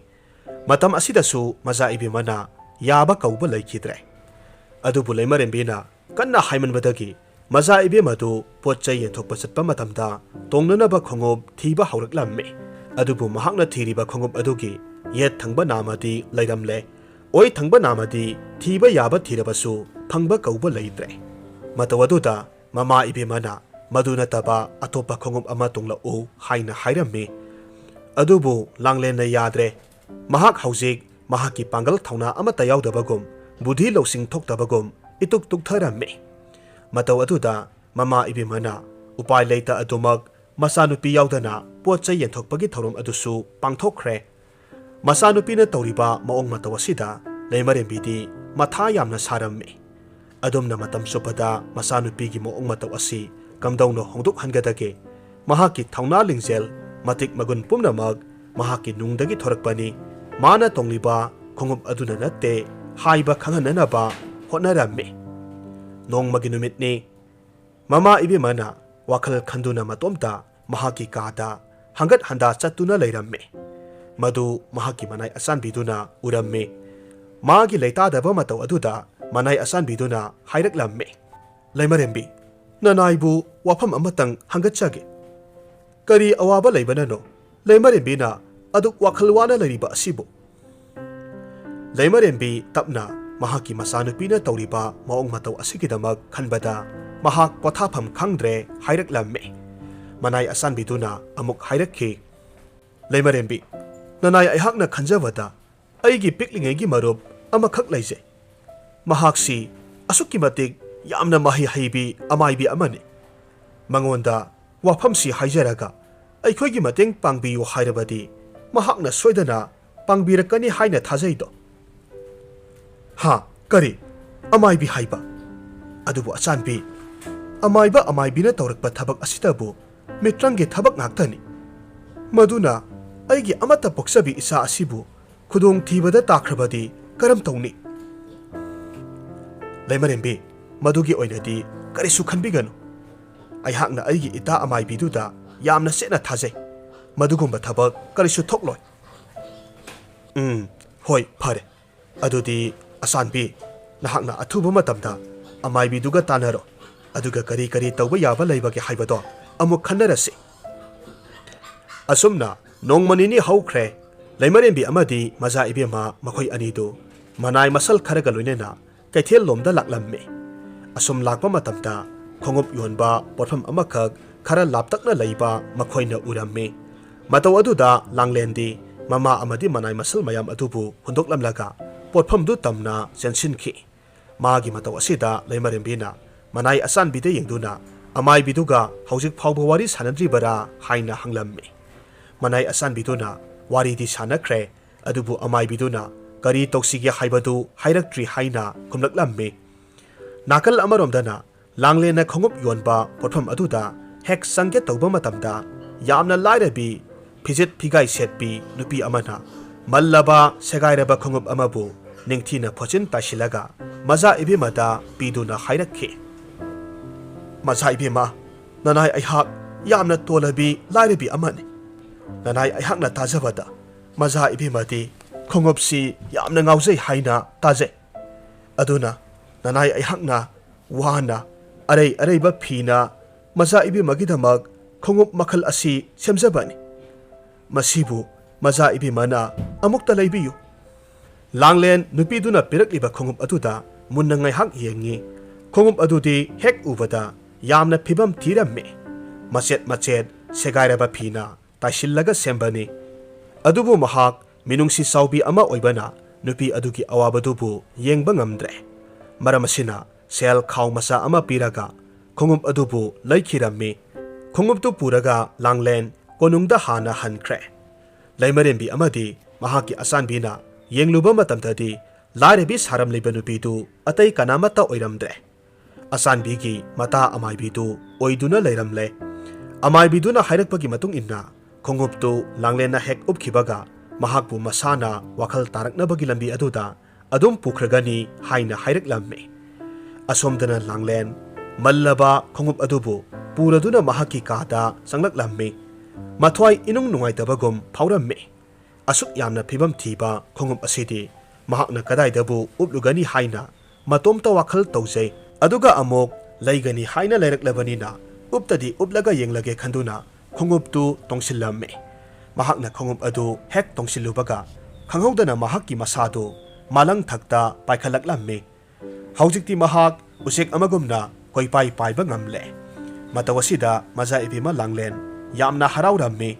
ꯃꯇꯝ ꯑꯁꯤꯗꯁꯨ ꯃꯖꯥ ꯏꯕꯦꯝꯃꯅ ꯌꯥꯕ ꯀꯧꯕ ꯂꯩꯈꯤꯗ꯭ꯔꯦ꯫ ꯑꯗꯨꯕꯨ ꯂꯩꯃꯔꯦꯝꯕꯤꯅ ꯀꯟꯅ ꯍꯥꯏꯃꯟꯕꯗꯒꯤ ꯃꯖꯥ ꯏꯕꯦꯝꯃꯗꯨ ꯄꯣꯠ ꯆꯩ ꯌꯦꯟꯊꯣꯛꯄ ꯆꯠꯄ ꯃꯇꯝꯗ ꯇꯣꯡꯅꯅꯕ ꯈꯣꯡꯎꯞ ꯊꯤꯕ ꯍꯧꯔꯛꯂꯝꯃꯤ꯫ ꯑꯗꯨꯕꯨ ꯃꯍꯥꯛꯅ ꯊꯤꯔꯤꯕ ꯈꯣꯡꯎꯞ ꯑꯗꯨꯒꯤ ꯌꯦꯠ ꯊꯪꯕ ꯅꯥꯝꯃꯗꯤ ꯂꯩꯔꯝꯂꯦ, ꯑꯣꯏ ꯊꯪꯕ ꯅꯥꯝꯃꯗꯤ ꯊꯤꯕ ꯌꯥꯕ ꯊꯤꯔꯕꯁꯨ ꯐꯪꯕ ꯀꯧꯕ ꯂꯩꯇ꯭ꯔꯦ꯫ ꯃꯇꯧ ꯑꯗꯨꯗ ꯃꯃꯥ ꯏꯕꯦꯝꯃꯅ ꯃꯗꯨ ꯅꯠꯇꯕ ꯑꯇꯣꯞꯄ ꯈꯣꯡꯎꯞ ꯑꯃ ꯇꯣꯡꯂꯛꯎ ꯍꯥꯏꯅ ꯍꯥꯏꯔꯝꯃꯤ꯫ ꯑꯗꯨꯕꯨ ꯂꯥꯡꯂꯦꯟꯅ ꯌꯥꯗ꯭ꯔꯦ꯫ ꯃꯍꯥꯛ ꯍꯧꯖꯤꯛ ꯃꯍꯥꯛꯀꯤ ꯄꯥꯡꯒꯜ ꯊꯧꯅꯥ ꯑꯃꯠꯇ ꯌꯥꯎꯗꯕꯒꯨꯝ, ꯕꯨꯙꯤ ꯂꯧꯁꯤꯡ ꯊꯣꯛꯇꯕꯒꯨꯝ ꯏꯇꯨꯛ ꯇꯨꯛꯊꯔꯝꯃꯤ꯫ ꯃꯇꯧ ꯑꯗꯨꯗ ꯃꯃꯥ ꯏꯕꯦꯝꯃꯅ ꯎꯄꯥꯏ ꯂꯩꯇ ꯑꯗꯨꯃꯛ ꯃꯆꯥꯅꯨꯄꯤ ꯌꯥꯎꯗꯅ ꯄꯣꯠ ꯆꯩ ꯌꯦꯟꯊꯣꯛꯄꯒꯤ ꯊꯧꯔꯝ ꯑꯗꯨꯁꯨ ꯄꯥꯡꯊꯣꯛꯈ꯭ꯔꯦ꯫ ꯃꯆꯥꯅꯨꯄꯤꯅ ꯇꯧꯔꯤꯕ ꯃꯑꯣꯡ ꯃꯇꯧ ꯑꯁꯤꯗ ꯂꯩꯃꯔꯦꯝꯕꯤꯗꯤ ꯃꯊꯥ ꯌꯥꯝꯅ ꯁꯥꯔꯝꯃꯤ꯫ ꯑꯗꯨꯝꯅ ꯃꯇꯝ ꯆꯨꯞꯄꯗ ꯃꯆꯥꯅꯨꯄꯤꯒꯤ ꯃꯑꯣꯡ ꯃꯇꯧ ꯑꯁꯤ ꯀꯝꯗꯧꯅ ꯍꯣꯡꯗꯣꯛꯍꯟꯒꯗꯒꯦ? ꯃꯍꯥꯛꯀꯤ ꯊꯧꯅꯥ ꯂꯤꯡꯖꯦꯜ ꯃꯇꯤꯛ ꯃꯒꯨꯟ ꯄꯨꯝꯅꯃꯛ ꯃꯍꯥꯛꯀꯤ ꯅꯨꯡꯗꯒꯤ ꯊꯣꯔꯛꯄꯅꯤ꯫ ꯃꯥꯅ ꯇꯣꯡꯂꯤꯕ ꯈꯣꯡꯎꯞ ꯑꯗꯨꯅ ꯅꯠꯇꯦ ꯍꯥꯏꯕ ꯈꯪꯍꯟꯅꯅꯕ ꯍꯣꯠꯅꯔꯝꯃꯤ꯫ ꯅꯣꯡꯃꯒꯤ ꯅꯨꯃꯤꯠꯅꯤ꯫ ꯃꯃꯥ ꯏꯕꯦꯝꯃꯅ ꯋꯥꯈꯜ ꯈꯟꯗꯨꯅ ꯃꯇꯣꯝꯇ ꯃꯍꯥꯛꯀꯤ ꯀꯥꯗ ꯍꯪꯒꯠ ꯍꯟꯗꯥ ꯆꯠꯇꯨꯅ ꯂꯩꯔꯝꯃꯤ꯫ ꯃꯗꯨ ꯃꯍꯥꯛꯀꯤ ꯃꯅꯥꯏ ꯑꯆꯥꯟꯕꯤꯗꯨꯅ ꯎꯔꯝꯃꯤ꯫ ꯃꯥꯒꯤ ꯂꯩꯇꯥꯗꯕ ꯃꯇꯧ ꯑꯗꯨꯗ ꯃꯅꯥꯏ ꯑꯆꯥꯟꯕꯤꯗꯨꯅ ꯍꯥꯏꯔꯛꯂꯝꯃꯤ, "ꯂꯩꯃꯔꯦꯝꯕꯤ, ꯅꯅꯥꯏꯕꯨ ꯋꯥꯐꯝ ꯑꯃꯇꯪ ꯍꯪꯒꯠꯆꯒꯦ꯫ ꯀꯔꯤ ꯑꯋꯥꯕ ꯂꯩꯕꯅꯅꯣ ꯂꯩꯃꯔꯦꯝꯕꯤꯅ ꯑꯗꯨꯛ ꯋꯥꯈꯜ ꯋꯥꯅ ꯂꯩꯔꯤꯕ ꯑꯁꯤꯕꯨ?" ꯂꯩꯃꯔꯦꯝꯕꯤ ꯇꯞꯅ ꯃꯍꯥꯛꯀꯤ ꯃꯆꯥꯅꯨꯄꯤꯅ ꯇꯧꯔꯤꯕ ꯃꯑꯣꯡ ꯃꯇꯧ ꯑꯁꯤꯒꯤꯗꯃꯛ ꯈꯟꯕꯗ ꯃꯍꯥꯛ ꯄꯣꯊꯥꯐꯝ ꯈꯪꯗ꯭ꯔꯦ ꯍꯥꯏꯔꯛꯂꯝꯃꯤ꯫ ꯃꯅꯥꯏ ꯑꯆꯥꯟꯕꯤꯗꯨꯅ ꯑꯃꯨꯛ ꯍꯥꯏꯔꯛꯈꯤ, "ꯂꯩꯃꯔꯦꯝꯕꯤ, ꯅꯅꯥꯏ ꯑꯩꯍꯥꯛꯅ ꯈꯟꯖꯕꯗ ꯑꯩꯒꯤ ꯄꯤꯛꯂꯤꯉꯩꯒꯤ ꯃꯔꯨꯞ ꯑꯃꯈꯛ ꯂꯩꯖꯩ꯫ ꯃꯍꯥꯛꯁꯤ ꯑꯁꯨꯛꯀꯤ ꯃꯇꯤꯛ ꯌꯥꯝꯅ ꯃꯍꯩ ꯍꯩꯕꯤ ꯑꯃꯥꯏꯕꯤ ꯑꯃꯅꯤ꯫ ꯃꯉꯣꯟꯗ ꯋꯥꯐꯝꯁꯤ ꯍꯥꯏꯖꯔꯒ ꯑꯩꯈꯣꯏꯒꯤ ꯃꯇꯦꯡ ꯄꯥꯡꯕꯤꯌꯨ ꯍꯥꯏꯔꯕꯗꯤ ꯃꯍꯥꯛꯅ ꯁꯣꯏꯗꯅ ꯄꯥꯡꯕꯤꯔꯛꯀꯅꯤ ꯍꯥꯏꯅ ꯊꯥꯖꯩꯗꯣ꯫" "ꯍꯥ? ꯀꯔꯤ? ꯑꯃꯥꯏꯕꯤ ꯍꯥꯏꯕ? ꯑꯗꯨꯕꯨ ꯑꯆꯥꯟꯕꯤ, ꯑꯃꯥꯏꯕ ꯑꯃꯥꯏꯕꯤꯅ ꯇꯧꯔꯛꯄ ꯊꯕꯛ ꯑꯁꯤꯗꯕꯨ ꯃꯤꯇ꯭ꯔꯪꯒꯤ ꯊꯕꯛ ꯉꯥꯛꯇꯅꯤ꯫ ꯃꯗꯨꯅ ꯑꯩꯒꯤ ꯑꯃꯠꯇ ꯄꯣꯛꯆꯕꯤ ꯏꯆꯥ ꯑꯁꯤꯕꯨ ꯈꯨꯗꯣꯡꯊꯤꯕꯗ ꯇꯥꯈ꯭ꯔꯕꯗꯤ ꯀꯔꯝ ꯇꯧꯅꯤ?" "ꯂꯩꯃꯔꯦꯝꯕꯤ, ꯃꯗꯨꯒꯤ ꯑꯣꯏꯅꯗꯤ ꯀꯔꯤꯁꯨ ꯈꯟꯕꯤꯒꯅꯨ꯫ ꯑꯩꯍꯥꯛꯅ ꯑꯩꯒꯤ ꯏꯇꯥ ꯑꯃꯥꯏꯕꯤꯗꯨꯗ ꯌꯥꯝꯅ ꯆꯦꯠꯅ ꯊꯥꯖꯩ꯫ ꯃꯗꯨꯒꯨꯝꯕ ꯊꯕꯛ ꯀꯔꯤꯁꯨ ꯊꯣꯛꯂꯣꯏ꯫" "ꯎꯝ, ꯍꯣꯏ, ꯐꯔꯦ꯫ ꯑꯗꯨꯗꯤ ꯑꯆꯥꯟꯕꯤ, ꯅꯍꯥꯛꯅ ꯑꯊꯨꯕ ꯃꯇꯝꯗ ꯑꯃꯥꯏꯕꯤꯗꯨꯒ ꯇꯥꯟꯅꯔꯣ꯫ ꯑꯗꯨꯒ ꯀꯔꯤ ꯀꯔꯤ ꯇꯧꯕ ꯌꯥꯕ ꯂꯩꯕꯒꯦ ꯍꯥꯏꯕꯗꯣ ꯑꯃꯨꯛ ꯈꯟꯅꯔꯁꯤ꯫" ꯑꯁꯨꯝꯅ ꯅꯣꯡꯃ ꯅꯤꯅꯤ ꯍꯧꯈ꯭ꯔꯦ꯫ ꯂꯩꯃꯔꯦꯝꯕꯤ ꯑꯃꯗꯤ ꯃꯖꯥ ꯏꯕꯦꯝꯃ ꯃꯈꯣꯏ ꯑꯅꯤꯗꯨ ꯃꯅꯥꯏ ꯃꯁꯜ ꯈꯔꯒ ꯂꯣꯏꯅꯅ ꯀꯩꯊꯦꯜ ꯂꯣꯝꯗ ꯂꯥꯛꯂꯝꯃꯤ꯫ ꯑꯁꯨꯝ ꯂꯥꯛꯄ ꯃꯇꯝꯗ ꯈꯣꯡꯎꯞ ꯌꯣꯟꯕ ꯄꯣꯠꯐꯝ ꯑꯃꯈꯛ ꯈꯔ ꯂꯥꯞꯇꯛꯅ ꯂꯩꯕ ꯃꯈꯣꯏꯅ ꯎꯔꯝꯃꯤ꯫ ꯃꯇꯧ ꯑꯗꯨꯗ ꯂꯥꯡꯂꯦꯟꯗꯤ ꯃꯃꯥ ꯑꯃꯗꯤ ꯃꯅꯥꯏ ꯃꯁꯜ ꯃꯌꯥꯝ ꯑꯗꯨꯕꯨ ꯍꯨꯟꯗꯣꯛꯂꯝꯂꯒ ꯄꯣꯠꯐꯝꯗꯨ ꯇꯝꯅ ꯆꯦꯟꯁꯤꯟꯈꯤ꯫ ꯃꯥꯒꯤ ꯃꯇꯧ ꯑꯁꯤꯗ ꯂꯩꯃꯔꯦꯝꯕꯤꯅ ꯃꯅꯥꯏ ꯑꯆꯥꯟꯕꯤꯗ ꯌꯦꯡꯗꯨꯅ ꯑꯃꯥꯏꯕꯤꯗꯨꯒ ꯍꯧꯖꯤꯛ ꯐꯥꯎꯕ ꯋꯥꯔꯤ ꯁꯥꯅꯗ꯭ꯔꯤꯕꯔꯥ ꯍꯥꯏꯅ ꯍꯪꯂꯝꯃꯤ꯫ ꯃꯅꯥꯏ ꯑꯆꯥꯟꯕꯤꯗꯨꯅ ꯋꯥꯔꯤꯗꯤ ꯁꯥꯅꯈ꯭ꯔꯦ, ꯑꯗꯨꯕꯨ ꯑꯃꯥꯏꯕꯤꯗꯨꯅ ꯀꯔꯤ ꯇꯧꯁꯤꯒꯦ ꯍꯥꯏꯕꯗꯨ ꯍꯥꯏꯔꯛꯇ꯭ꯔꯤ ꯍꯥꯏꯅ ꯈꯨꯝꯂꯛꯂꯝꯃꯤ꯫ ꯅꯥꯀꯜ ꯑꯃꯔꯣꯝꯗꯅ ꯂꯥꯡꯂꯦꯟꯅ ꯈꯣꯡꯎꯞ ꯌꯣꯟꯕ ꯄꯣꯠꯐꯝ ꯑꯗꯨꯗ ꯍꯦꯛ ꯆꯪꯒꯦ ꯇꯧꯕ ꯃꯇꯝꯗ ꯌꯥꯝꯅ ꯂꯥꯏꯔꯕꯤ, ꯐꯤꯖꯦꯠ ꯐꯤꯒꯥꯏ ꯁꯦꯠꯄꯤ ꯅꯨꯄꯤ ꯑꯃꯅ ꯃꯜꯂꯕ ꯁꯦꯒꯥꯏꯔꯕ ꯈꯣꯡꯎꯞ ꯑꯃꯕꯨ ꯅꯤꯡꯊꯤꯅ ꯐꯣꯠꯆꯤꯟ ꯇꯥꯏꯁꯤꯜꯂꯒ ꯃꯖꯥ ꯏꯕꯦꯝꯃꯗ ꯄꯤꯗꯨꯅ ꯍꯥꯏꯔꯛꯈꯤ, "ꯃꯖꯥ ꯏꯕꯦꯝꯃ, ꯅꯅꯥꯏ ꯑꯩꯍꯥꯛ ꯌꯥꯝꯅ ꯇꯣꯜꯂꯕꯤ ꯂꯥꯏꯔꯕꯤ ꯑꯃꯅꯤ꯫ ꯅꯅꯥꯏ ꯑꯩꯍꯥꯛꯅ ꯇꯥꯖꯕꯗ ꯃꯖꯥ ꯏꯕꯦꯝꯃꯗꯤ ꯈꯣꯡꯎꯞꯁꯤ ꯌꯥꯝꯅ ꯉꯥꯎꯖꯩ ꯍꯥꯏꯅ ꯇꯥꯖꯩ꯫ ꯑꯗꯨꯅ ꯅꯅꯥꯏ ꯑꯩꯍꯥꯛꯅ ꯋꯥꯅ ꯑꯔꯩ ꯑꯔꯩꯕ ꯐꯤꯅ ꯃꯖꯥ ꯏꯕꯦꯝꯃꯒꯤꯗꯃꯛ ꯈꯣꯡꯎꯞ ꯃꯈꯜ ꯑꯁꯤ ꯁꯦꯝꯖꯕꯅꯤ꯫ ꯃꯁꯤꯕꯨ ꯃꯖꯥ ꯏꯕꯦꯝꯃꯅ ꯑꯃꯨꯛꯇ ꯂꯩꯕꯤꯌꯨ꯫" ꯂꯥꯡꯂꯦꯟ ꯅꯨꯄꯤꯗꯨꯅ ꯄꯤꯔꯛꯂꯤꯕ ꯈꯣꯡꯎꯞ ꯑꯗꯨꯗ ꯃꯨꯟꯅ ꯉꯥꯏꯍꯥꯛ ꯌꯦꯡꯉꯤ꯫ ꯈꯣꯡꯎꯞ ꯑꯗꯨꯗꯤ ꯍꯦꯛ ꯎꯕꯗ ꯌꯥꯝꯅ ꯐꯤꯕꯝ ꯊꯤꯔꯝꯃꯤ꯫ ꯃꯆꯦꯠ ꯃꯆꯦꯠ ꯁꯦꯒꯥꯏꯔꯕ ꯐꯤꯅ ꯇꯥꯏꯁꯤꯜꯂꯒ ꯁꯦꯝꯕꯅꯤ꯫ ꯑꯗꯨꯕꯨ ꯃꯍꯥꯛ ꯃꯤꯅꯨꯡꯁꯤ ꯆꯥꯎꯕꯤ ꯑꯃ ꯑꯣꯏꯕꯅ ꯅꯨꯄꯤ ꯑꯗꯨꯒꯤ ꯑꯋꯥꯕꯗꯨꯕꯨ ꯌꯦꯡꯕ ꯉꯝꯗ꯭ꯔꯦ꯫ ꯃꯔꯝ ꯑꯁꯤꯅ ꯁꯦꯜ ꯈꯥꯎ ꯃꯆꯥ ꯑꯃ ꯄꯤꯔꯒ ꯈꯣꯡꯎꯞ ꯑꯗꯨꯕꯨ ꯂꯩꯈꯤꯔꯝꯃꯤ꯫ ꯈꯣꯡꯎꯞꯇꯨ ꯄꯨꯔꯒ ꯂꯥꯡꯂꯦꯟ ꯀꯣꯅꯨꯡꯗ ꯍꯥꯟꯅ ꯍꯟꯈ꯭ꯔꯦ꯫ ꯂꯩꯃꯔꯦꯝꯕꯤ ꯑꯃꯗꯤ ꯃꯍꯥꯛꯀꯤ ꯑꯆꯥꯟꯕꯤꯅ ꯌꯦꯡꯂꯨꯕ ꯃꯇꯝꯗꯗꯤ ꯂꯥꯏꯔꯕꯤ ꯁꯥꯔꯝꯂꯤꯕ ꯅꯨꯄꯤꯗꯨ ꯑꯇꯩ ꯀꯅꯥꯃꯠꯇ ꯑꯣꯏꯔꯝꯗ꯭ꯔꯦ꯫ ꯑꯆꯥꯟꯕꯤꯒꯤ ꯃꯇꯥ ꯑꯃꯥꯏꯕꯤꯗꯨ ꯑꯣꯏꯗꯨꯅ ꯂꯩꯔꯝꯂꯦ꯫ ꯑꯃꯥꯏꯕꯤꯗꯨꯅ ꯍꯥꯏꯔꯛꯄꯒꯤ ꯃꯇꯨꯡ ꯏꯟꯅ ꯈꯣꯡꯎꯞꯇꯨ ꯂꯥꯡꯂꯦꯟꯅ ꯍꯦꯛ ꯎꯞꯈꯤꯕꯒ ꯃꯍꯥꯛꯄꯨ ꯃꯁꯥꯅ ꯋꯥꯈꯜ ꯇꯥꯔꯛꯅꯕꯒꯤ ꯂꯝꯕꯤ ꯑꯗꯨꯗ ꯑꯗꯨꯝ ꯄꯨꯈ꯭ꯔꯒꯅꯤ ꯍꯥꯏꯅ ꯍꯥꯏꯔꯛꯂꯝꯃꯤ꯫ ꯑꯁꯣꯝꯗꯅ ꯂꯥꯡꯂꯦꯟ ꯃꯜꯂꯕ ꯈꯣꯡꯎꯞ ꯑꯗꯨꯕꯨ ꯄꯨꯔꯗꯨꯅ ꯃꯍꯥꯛꯀꯤ ꯀꯥꯗ ꯆꯪꯂꯛꯂꯝꯃꯤ꯫ ꯃꯊ꯭ꯋꯥꯏ ꯏꯅꯨꯡ ꯅꯨꯡꯉꯥꯏꯇꯕꯒꯨꯝ ꯐꯥꯎꯔꯝꯃꯤ꯫ ꯑꯁꯨꯛ ꯌꯥꯝꯅ ꯐꯤꯕꯝ ꯊꯤꯕ ꯈꯣꯡꯎꯞ ꯑꯁꯤꯗꯤ ꯃꯍꯥꯛꯅ ꯀꯗꯥꯏꯗꯕꯨ ꯎꯞꯂꯨꯒꯅꯤ ꯍꯥꯏꯅ ꯃꯇꯣꯝꯇ ꯋꯥꯈꯜ ꯇꯧꯖꯩ꯫ ꯑꯗꯨꯒ ꯑꯃꯨꯛ ꯂꯩꯒꯅꯤ ꯍꯥꯏꯅ ꯂꯩꯔꯛꯂꯕꯅꯤꯅ ꯎꯞꯇꯗꯤ ꯎꯞꯂꯒ ꯌꯦꯡꯂꯒꯦ ꯈꯟꯗꯨꯅ ꯈꯣꯡꯎꯞꯇꯨ ꯇꯣꯡꯁꯤꯜꯂꯝꯃꯤ꯫ ꯃꯍꯥꯛꯅ ꯈꯣꯡꯎꯞ ꯑꯗꯨ ꯍꯦꯛ ꯇꯣꯡꯁꯤꯜꯂꯨꯕꯒ ꯈꯪꯍꯧꯗꯅ ꯃꯍꯥꯛꯀꯤ ꯃꯁꯥꯗꯨ ꯃꯥꯂꯪ ꯊꯛꯇ ꯄꯥꯏꯈꯠꯂꯛꯂꯝꯃꯤ꯫ ꯍꯧꯖꯤꯛꯇꯤ ꯃꯍꯥꯛ ꯎꯆꯦꯛ ꯑꯃꯒꯨꯝꯅ ꯀꯣꯏꯄꯥꯏ ꯄꯥꯏꯕ ꯉꯝꯂꯦ꯫ ꯃꯇꯧ ꯑꯁꯤꯗ ꯃꯖꯥ ꯏꯕꯦꯝꯃ ꯂꯥꯡꯂꯦꯟ ꯌꯥꯝꯅ ꯍꯔꯥꯎꯔꯝꯃꯤ꯫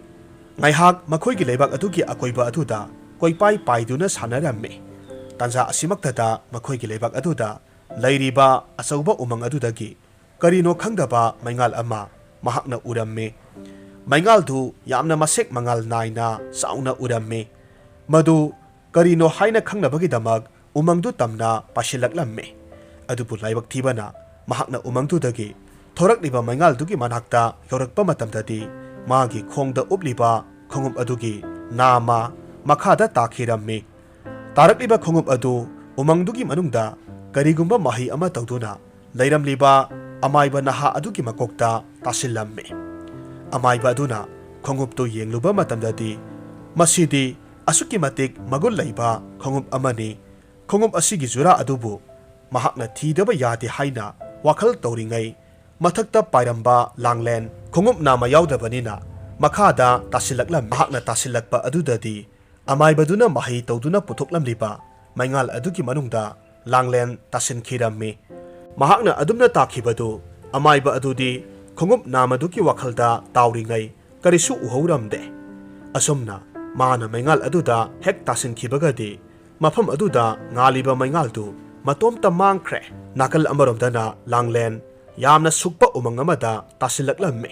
ꯉꯥꯏꯍꯥꯛ ꯃꯈꯣꯏꯒꯤ ꯂꯩꯕꯥꯛ ꯑꯗꯨꯒꯤ ꯑꯀꯣꯏꯕ ꯑꯗꯨꯗ ꯀꯣꯏꯄꯥꯏ ꯄꯥꯏꯗꯨꯅ ꯁꯥꯟꯅꯔꯝꯃꯤ꯫ ꯇꯥꯟꯖꯥ ꯑꯁꯤꯃꯛꯇꯗ ꯃꯈꯣꯏꯒꯤ ꯂꯩꯕꯥꯛ ꯑꯗꯨꯗ ꯂꯩꯔꯤꯕ ꯑꯆꯧꯕ ꯎꯃꯪ ꯑꯗꯨꯗꯒꯤ ꯀꯔꯤꯅꯣ ꯈꯪꯗꯕ ꯃꯩꯉꯥꯜ ꯑꯃ ꯃꯍꯥꯛꯅ ꯎꯔꯝꯃꯤ꯫ ꯃꯩꯉꯥꯜꯗꯨ ꯌꯥꯝꯅ ꯃꯁꯦꯛ ꯃꯉꯥꯜ ꯅꯥꯏꯅ ꯆꯥꯎꯅ ꯎꯔꯝꯃꯤ꯫ ꯃꯗꯨ ꯀꯔꯤꯅꯣ ꯍꯥꯏꯅ ꯈꯪꯅꯕꯒꯤꯗꯃꯛ ꯎꯃꯪꯗꯨ ꯇꯝꯅ ꯄꯥꯏꯁꯤꯜꯂꯛꯂꯝꯃꯤ꯫ ꯑꯗꯨꯕꯨ ꯂꯥꯏꯕꯛ ꯊꯤꯕꯅ ꯃꯍꯥꯛꯅ ꯎꯃꯪꯗꯨꯗꯒꯤ ꯊꯣꯔꯛꯂꯤꯕ ꯃꯩꯉꯥꯜꯗꯨꯒꯤ ꯃꯅꯥꯛꯇ ꯌꯧꯔꯛꯄ ꯃꯇꯝꯗꯗꯤ ꯃꯥꯒꯤ ꯈꯣꯡꯗ ꯎꯞꯂꯤꯕ ꯈꯣꯡꯎꯞ ꯑꯗꯨꯒꯤ ꯅꯥꯝꯃ ꯃꯈꯥꯗ ꯇꯥꯈꯤꯔꯝꯃꯤ꯫ ꯇꯥꯔꯛꯂꯤꯕ ꯈꯣꯡꯎꯞ ꯑꯗꯨ ꯎꯃꯪꯗꯨꯒꯤ ꯃꯅꯨꯡꯗ ꯀꯔꯤꯒꯨꯝꯕ ꯃꯍꯩ ꯑꯃ ꯇꯧꯗꯨꯅ ꯂꯩꯔꯝꯂꯤꯕ ꯑꯃꯥꯏꯕ ꯅꯍꯥ ꯑꯗꯨꯒꯤ ꯃꯀꯣꯛꯇ ꯇꯥꯁꯤꯜꯂꯝꯃꯤ꯫ ꯑꯃꯥꯏꯕ ꯑꯗꯨꯅ ꯈꯣꯡꯎꯞꯇꯨ ꯌꯦꯡꯂꯨꯕ ꯃꯇꯝꯗꯗꯤ ꯃꯁꯤꯗꯤ ꯑꯁꯨꯛꯀꯤ ꯃꯇꯤꯛ ꯃꯒꯨꯟ ꯂꯩꯕ ꯈꯣꯡꯎꯞ ꯑꯃꯅꯤ꯫ ꯈꯣꯡꯎꯞ ꯑꯁꯤꯒꯤ ꯖꯨꯔꯥ ꯑꯗꯨꯕꯨ ꯃꯍꯥꯛꯅ ꯊꯤꯗꯕ ꯌꯥꯗꯦ ꯍꯥꯏꯅ ꯋꯥꯈꯜ ꯇꯧꯔꯤꯉꯩ, ꯃꯊꯛꯇ ꯄꯥꯏꯔꯝꯕ ꯂꯥꯡꯂꯦꯟ ꯈꯣꯡꯎꯞ ꯅꯥꯝꯃ ꯌꯥꯎꯗꯕꯅꯤꯅ ꯃꯈꯥꯗ ꯇꯥꯁꯤꯜꯂꯛꯂꯝꯃꯤ꯫ ꯃꯍꯥꯛꯅ ꯇꯥꯁꯤꯜꯂꯛꯄ ꯑꯗꯨꯗꯗꯤ ꯑꯃꯥꯏꯕꯗꯨꯅ ꯃꯍꯩ ꯇꯧꯗꯨꯅ ꯄꯨꯊꯣꯛꯂꯝꯂꯤꯕ ꯃꯩꯉꯥꯜ ꯑꯗꯨꯒꯤ ꯃꯅꯨꯡꯗ ꯂꯥꯡꯂꯦꯟ ꯇꯥꯁꯤꯟꯈꯤꯔꯝꯃꯤ꯫ ꯃꯍꯥꯛꯅ ꯑꯗꯨꯝꯅ ꯇꯥꯈꯤꯕꯗꯨ ꯑꯃꯥꯏꯕ ꯑꯗꯨꯗꯤ ꯈꯣꯡꯎꯞ ꯅꯥꯝꯃꯗꯨꯒꯤ ꯋꯥꯈꯜꯗ ꯇꯥꯎꯔꯤꯉꯩ ꯀꯔꯤꯁꯨ ꯎꯍꯧꯔꯝꯗꯦ꯫ ꯑꯁꯨꯝꯅ ꯃꯥꯅ ꯃꯩꯉꯥꯜ ꯑꯗꯨꯗ ꯍꯦꯛ ꯇꯥꯁꯤꯟꯈꯤꯕꯒꯗꯤ ꯃꯐꯝ ꯑꯗꯨꯗ ꯉꯥꯜꯂꯤꯕ ꯃꯩꯉꯥꯜꯗꯨ ꯃꯇꯣꯝꯇ ꯃꯥꯡꯈ꯭ꯔꯦ꯫ ꯅꯥꯀꯜ ꯑꯃꯔꯣꯝꯗꯅ ꯂꯥꯡꯂꯦꯟ ꯌꯥꯝꯅ ꯁꯨꯛꯄ ꯎꯃꯪ ꯑꯃꯗ ꯇꯥꯁꯤꯜꯂꯛꯂꯝꯃꯤ꯫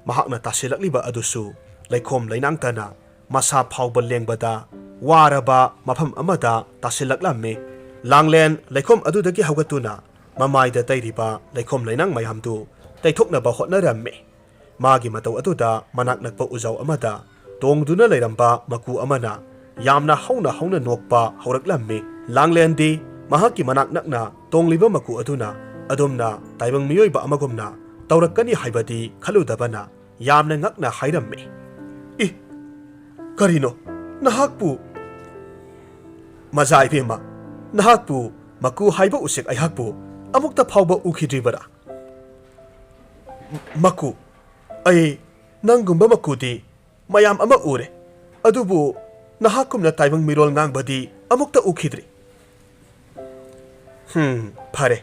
ꯃꯍꯥꯛꯅ ꯇꯥꯁꯤꯜꯂꯛꯂꯤꯕ ꯑꯗꯨꯁꯨ ꯂꯩꯈꯣꯝ ꯂꯩꯅꯥꯡꯇꯅ ꯃꯁꯥ ꯐꯥꯎꯕ ꯂꯦꯡꯕꯗ ꯋꯥꯔꯕ ꯃꯐꯝ ꯑꯃꯗ ꯇꯥꯁꯤꯜꯂꯛꯂꯝꯃꯤ꯫ ꯂꯥꯡꯂꯦꯟ ꯂꯩꯈꯣꯝ ꯑꯗꯨꯗꯒꯤ ꯍꯧꯒꯠꯇꯨꯅ ꯃꯃꯥꯏꯗ ꯇꯩꯔꯤꯕ ꯂꯩꯈꯣꯝ ꯂꯩꯅꯥꯡ ꯃꯌꯥꯝꯗꯨ ꯇꯩꯊꯣꯛꯅꯕ ꯍꯣꯠꯅꯔꯝꯃꯤ꯫ ꯃꯥꯒꯤ ꯃꯇꯧ ꯑꯗꯨꯗ ꯃꯅꯥꯛ ꯅꯛꯄ ꯎꯖꯥꯎ ꯑꯃꯗ ꯇꯣꯡꯗꯨꯅ ꯂꯩꯔꯝꯕ ꯃꯀꯨ ꯑꯃꯅ ꯌꯥꯝꯅ ꯍꯧꯅ ꯍꯧꯅ ꯅꯣꯛꯄ ꯍꯧꯔꯛꯂꯝꯃꯤ꯫ ꯂꯥꯡꯂꯦꯟꯗꯤ ꯃꯍꯥꯛꯀꯤ ꯃꯅꯥꯛ ꯅꯛꯅ ꯇꯣꯡꯂꯤꯕ ꯃꯀꯨ ꯑꯗꯨꯅ ꯑꯗꯨꯝꯅ ꯇꯥꯏꯕꯪ ꯃꯤꯑꯣꯏꯕ ꯑꯃꯒꯨꯝꯅ ꯇꯧꯔꯛꯀꯅꯤ ꯍꯥꯏꯕꯗꯤ ꯈꯜꯂꯨꯗꯕꯅ ꯌꯥꯝꯅ ꯉꯛꯅ ꯍꯥꯏꯔꯝꯃꯤ, "ꯏ, ꯀꯔꯤꯅꯣ? ꯅꯍꯥꯛꯄꯨ, ꯃꯖꯥ ꯏꯕꯦꯝꯃ, ꯅꯍꯥꯛꯄꯨ ꯃꯀꯨ ꯍꯥꯏꯕ ꯎꯆꯦꯛ ꯑꯩꯍꯥꯛꯄꯨ ꯑꯃꯨꯛꯇ ꯐꯥꯎꯕ ꯎꯈꯤꯗ꯭ꯔꯤꯕꯔꯥ?" "ꯃꯀꯨ? ꯑꯩ ꯅꯪꯒꯨꯝꯕ ꯃꯀꯨꯗꯤ ꯃꯌꯥꯝ ꯑꯃ ꯎꯔꯦ, ꯑꯗꯨꯕꯨ ꯅꯍꯥꯛꯀꯨꯝꯅ ꯇꯥꯏꯕꯪ ꯃꯤꯔꯣꯜ ꯉꯥꯡꯕꯗꯤ ꯑꯃꯨꯛꯇ ꯎꯈꯤꯗ꯭ꯔꯤ꯫" "ꯍꯨꯝ, ꯐꯔꯦ꯫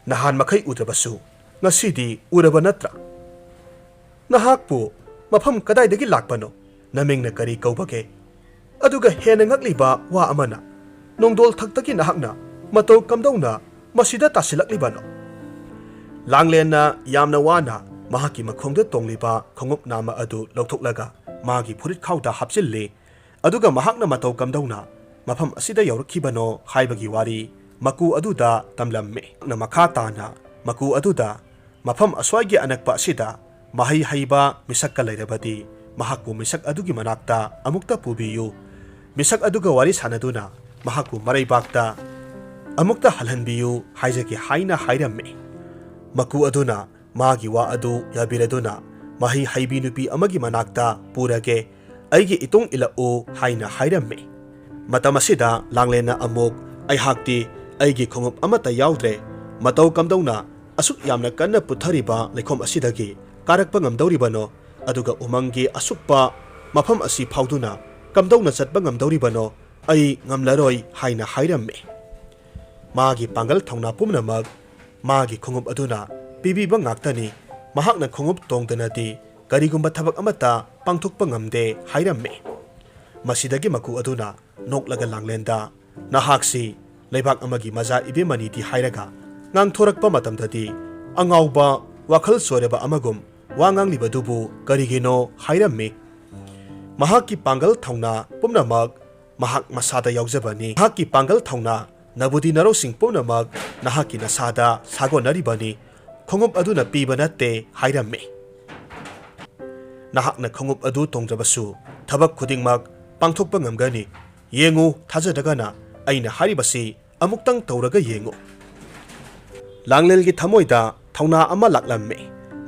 ꯅꯍꯥꯟ ꯃꯈꯩ ꯎꯗ꯭ꯔꯕꯁꯨ ꯉꯁꯤꯗꯤ ꯎꯔꯕ ꯅꯠꯇ꯭ꯔꯥ? ꯅꯍꯥꯛꯄꯨ ꯃꯐꯝ ꯀꯗꯥꯏꯗꯒꯤ ꯂꯥꯛꯄꯅꯣ? ꯅꯃꯤꯡꯅ ꯀꯔꯤ ꯀꯧꯕꯒꯦ? ꯑꯗꯨꯒ ꯍꯦꯟꯅ ꯉꯛꯂꯤꯕ ꯋꯥ ꯑꯃꯅ, ꯅꯣꯡꯗꯣꯜ ꯊꯛꯇꯒꯤ ꯅꯍꯥꯛꯅ ꯃꯇꯧ ꯀꯝꯗꯧꯅ ꯃꯁꯤꯗ ꯇꯥꯁꯤꯜꯂꯛꯂꯤꯕꯅꯣ?" ꯂꯥꯡꯂꯦꯟꯅ ꯌꯥꯝꯅ ꯋꯥꯅ ꯃꯍꯥꯛꯀꯤ ꯃꯈꯣꯡꯗ ꯇꯣꯡꯂꯤꯕ ꯈꯣꯡꯎꯞ ꯅꯥꯝꯃ ꯑꯗꯨ ꯂꯧꯊꯣꯛꯂꯒ ꯃꯥꯒꯤ ꯐꯨꯔꯤꯠꯈꯥꯎꯗ ꯍꯥꯞꯆꯤꯜꯂꯤ꯫ ꯑꯗꯨꯒ ꯃꯍꯥꯛꯅ ꯃꯇꯧ ꯀꯝꯗꯧꯅ ꯃꯐꯝ ꯑꯁꯤꯗ ꯌꯧꯔꯛꯈꯤꯕꯅꯣ ꯍꯥꯏꯕꯒꯤ ꯋꯥꯔꯤ ꯃꯀꯨ ꯑꯗꯨꯗ ꯇꯝꯂꯝꯃꯤ꯫ ꯃꯍꯥꯛꯅ ꯃꯈꯥ ꯇꯥꯅ ꯃꯀꯨ ꯑꯗꯨꯗ ꯃꯐꯝ ꯑꯁ꯭ꯋꯥꯏꯒꯤ ꯑꯅꯛꯄ ꯑꯁꯤꯗ ꯃꯍꯩ ꯍꯩꯕ ꯃꯤꯁꯛꯀ ꯂꯩꯔꯕꯗꯤ ꯃꯍꯥꯛꯄꯨ ꯃꯤꯁꯛ ꯑꯗꯨꯒꯤ ꯃꯅꯥꯛꯇ ꯑꯃꯨꯛꯇ ꯄꯨꯕꯤꯌꯨ, ꯃꯤꯁꯛ ꯑꯗꯨꯒ ꯋꯥꯔꯤ ꯁꯥꯟꯅꯗꯨꯅ ꯃꯍꯥꯛꯄꯨ ꯃꯔꯩꯕꯥꯛꯇ ꯑꯃꯨꯛꯇ ꯍꯜꯍꯟꯕꯤꯌꯨ ꯍꯥꯏꯖꯒꯦ ꯍꯥꯏꯅ ꯍꯥꯏꯔꯝꯃꯤ꯫ ꯃꯀꯨ ꯑꯗꯨꯅ ꯃꯥꯒꯤ ꯋꯥ ꯑꯗꯨ ꯌꯥꯕꯤꯔꯗꯨꯅ ꯃꯍꯩ ꯍꯩꯕꯤ ꯅꯨꯄꯤ ꯑꯃꯒꯤ ꯃꯅꯥꯛꯇ ꯄꯨꯔꯒꯦ, ꯑꯩꯒꯤ ꯏꯇꯨꯡ ꯏꯜꯂꯛꯎ ꯍꯥꯏꯅ ꯍꯥꯏꯔꯝꯃꯤ꯫ ꯃꯇꯝ ꯑꯁꯤꯗ ꯂꯥꯡꯂꯦꯟꯅ ꯑꯃꯨꯛ, ꯑꯩꯍꯥꯛꯇꯤ ꯑꯩꯒꯤ ꯈꯣꯡꯎꯞ ꯑꯃꯠꯇ ꯌꯥꯎꯗ꯭ꯔꯦ, ꯃꯇꯧ ꯀꯝꯗꯧꯅ ꯑꯁꯨꯛ ꯌꯥꯝꯅ ꯀꯟꯅ ꯄꯨꯊꯔꯤꯕ ꯂꯩꯈꯣꯝ ꯑꯁꯤꯗꯒꯤ ꯀꯥꯔꯛꯄ ꯉꯝꯗꯧꯔꯤꯕꯅꯣ? ꯑꯗꯨꯒ ꯎꯃꯪꯒꯤ ꯑꯁꯨꯛꯄ ꯃꯐꯝ ꯑꯁꯤ ꯐꯥꯎꯗꯨꯅ ꯀꯝꯗꯧꯅ ꯆꯠꯄ ꯉꯝꯗꯧꯔꯤꯕꯅꯣ? ꯑꯩ ꯉꯝꯂꯔꯣꯏ ꯍꯥꯏꯅ ꯍꯥꯏꯔꯝꯃꯤ꯫ ꯃꯥꯒꯤ ꯄꯥꯡꯒꯜ ꯊꯧꯅꯥ ꯄꯨꯝꯅꯃꯛ ꯃꯥꯒꯤ ꯈꯣꯡꯎꯞ ꯑꯗꯨꯅ ꯄꯤꯕꯤꯕ ꯉꯥꯛꯇꯅꯤ꯫ ꯃꯍꯥꯛꯅ ꯈꯣꯡꯎꯞ ꯇꯣꯡꯗꯅꯗꯤ ꯀꯔꯤꯒꯨꯝꯕ ꯊꯕꯛ ꯑꯃꯠꯇ ꯄꯥꯡꯊꯣꯛꯄ ꯉꯝꯗꯦ ꯍꯥꯏꯔꯝꯃꯤ꯫ ꯃꯁꯤꯗꯒꯤ ꯃꯀꯨ ꯑꯗꯨꯅ ꯅꯣꯛꯂꯒ ꯂꯥꯡꯂꯦꯟꯗ, "ꯅꯍꯥꯛꯁꯤ ꯂꯩꯕꯥꯛ ꯑꯃꯒꯤ ꯃꯖꯥ ꯏꯕꯦꯝꯃꯅꯤꯗꯤ" ꯍꯥꯏꯔꯒ ꯉꯥꯡꯊꯣꯔꯛꯄ ꯃꯇꯝꯗꯗꯤ ꯑꯉꯥꯎꯕ, ꯋꯥꯈꯜ ꯆꯣꯏꯔꯕ ꯑꯃꯒꯨꯝ ꯋꯥ ꯉꯥꯡꯂꯤꯕꯗꯨꯕꯨ ꯀꯔꯤꯒꯤꯅꯣ ꯍꯥꯏꯔꯝꯃꯤ꯫ ꯃꯍꯥꯛꯀꯤ ꯄꯥꯡꯒꯜ ꯊꯧꯅꯥ ꯄꯨꯝꯅꯃꯛ ꯃꯍꯥꯛ ꯃꯁꯥꯗ ꯌꯥꯎꯖꯕꯅꯤ꯫ ꯃꯍꯥꯛꯀꯤ ꯄꯥꯡꯒꯜ ꯊꯧꯅꯥ ꯅꯕꯨꯗꯤ ꯅꯔꯧꯁꯤꯡ ꯄꯨꯝꯅꯃꯛ ꯅꯍꯥꯛꯀꯤ ꯅꯁꯥꯗ ꯁꯥꯒꯣꯟꯅꯔꯤꯕꯅꯤ꯫ ꯈꯣꯡꯎꯞ ꯑꯗꯨꯅ ꯄꯤꯕ ꯅꯠꯇꯦ ꯍꯥꯏꯔꯝꯃꯤ꯫ ꯅꯍꯥꯛꯅ ꯈꯣꯡꯎꯞ ꯑꯗꯨ ꯇꯣꯡꯗ꯭ꯔꯕꯁꯨ ꯊꯕꯛ ꯈꯨꯗꯤꯡꯃꯛ ꯄꯥꯡꯊꯣꯛꯄ ꯉꯝꯒꯅꯤ꯫ ꯌꯦꯡꯉꯨ, ꯊꯥꯖꯗ꯭ꯔꯒꯅ ꯑꯩꯅ ꯍꯥꯏꯔꯤꯕꯁꯤ ꯑꯃꯨꯛꯇꯪ ꯇꯧꯔꯒ ꯌꯦꯡꯉꯨ꯫ ꯂꯥꯡꯂꯦꯟꯒꯤ ꯊꯃꯣꯏꯗ ꯊꯧꯅꯥ ꯑꯃ ꯂꯥꯛꯂꯝꯃꯤ꯫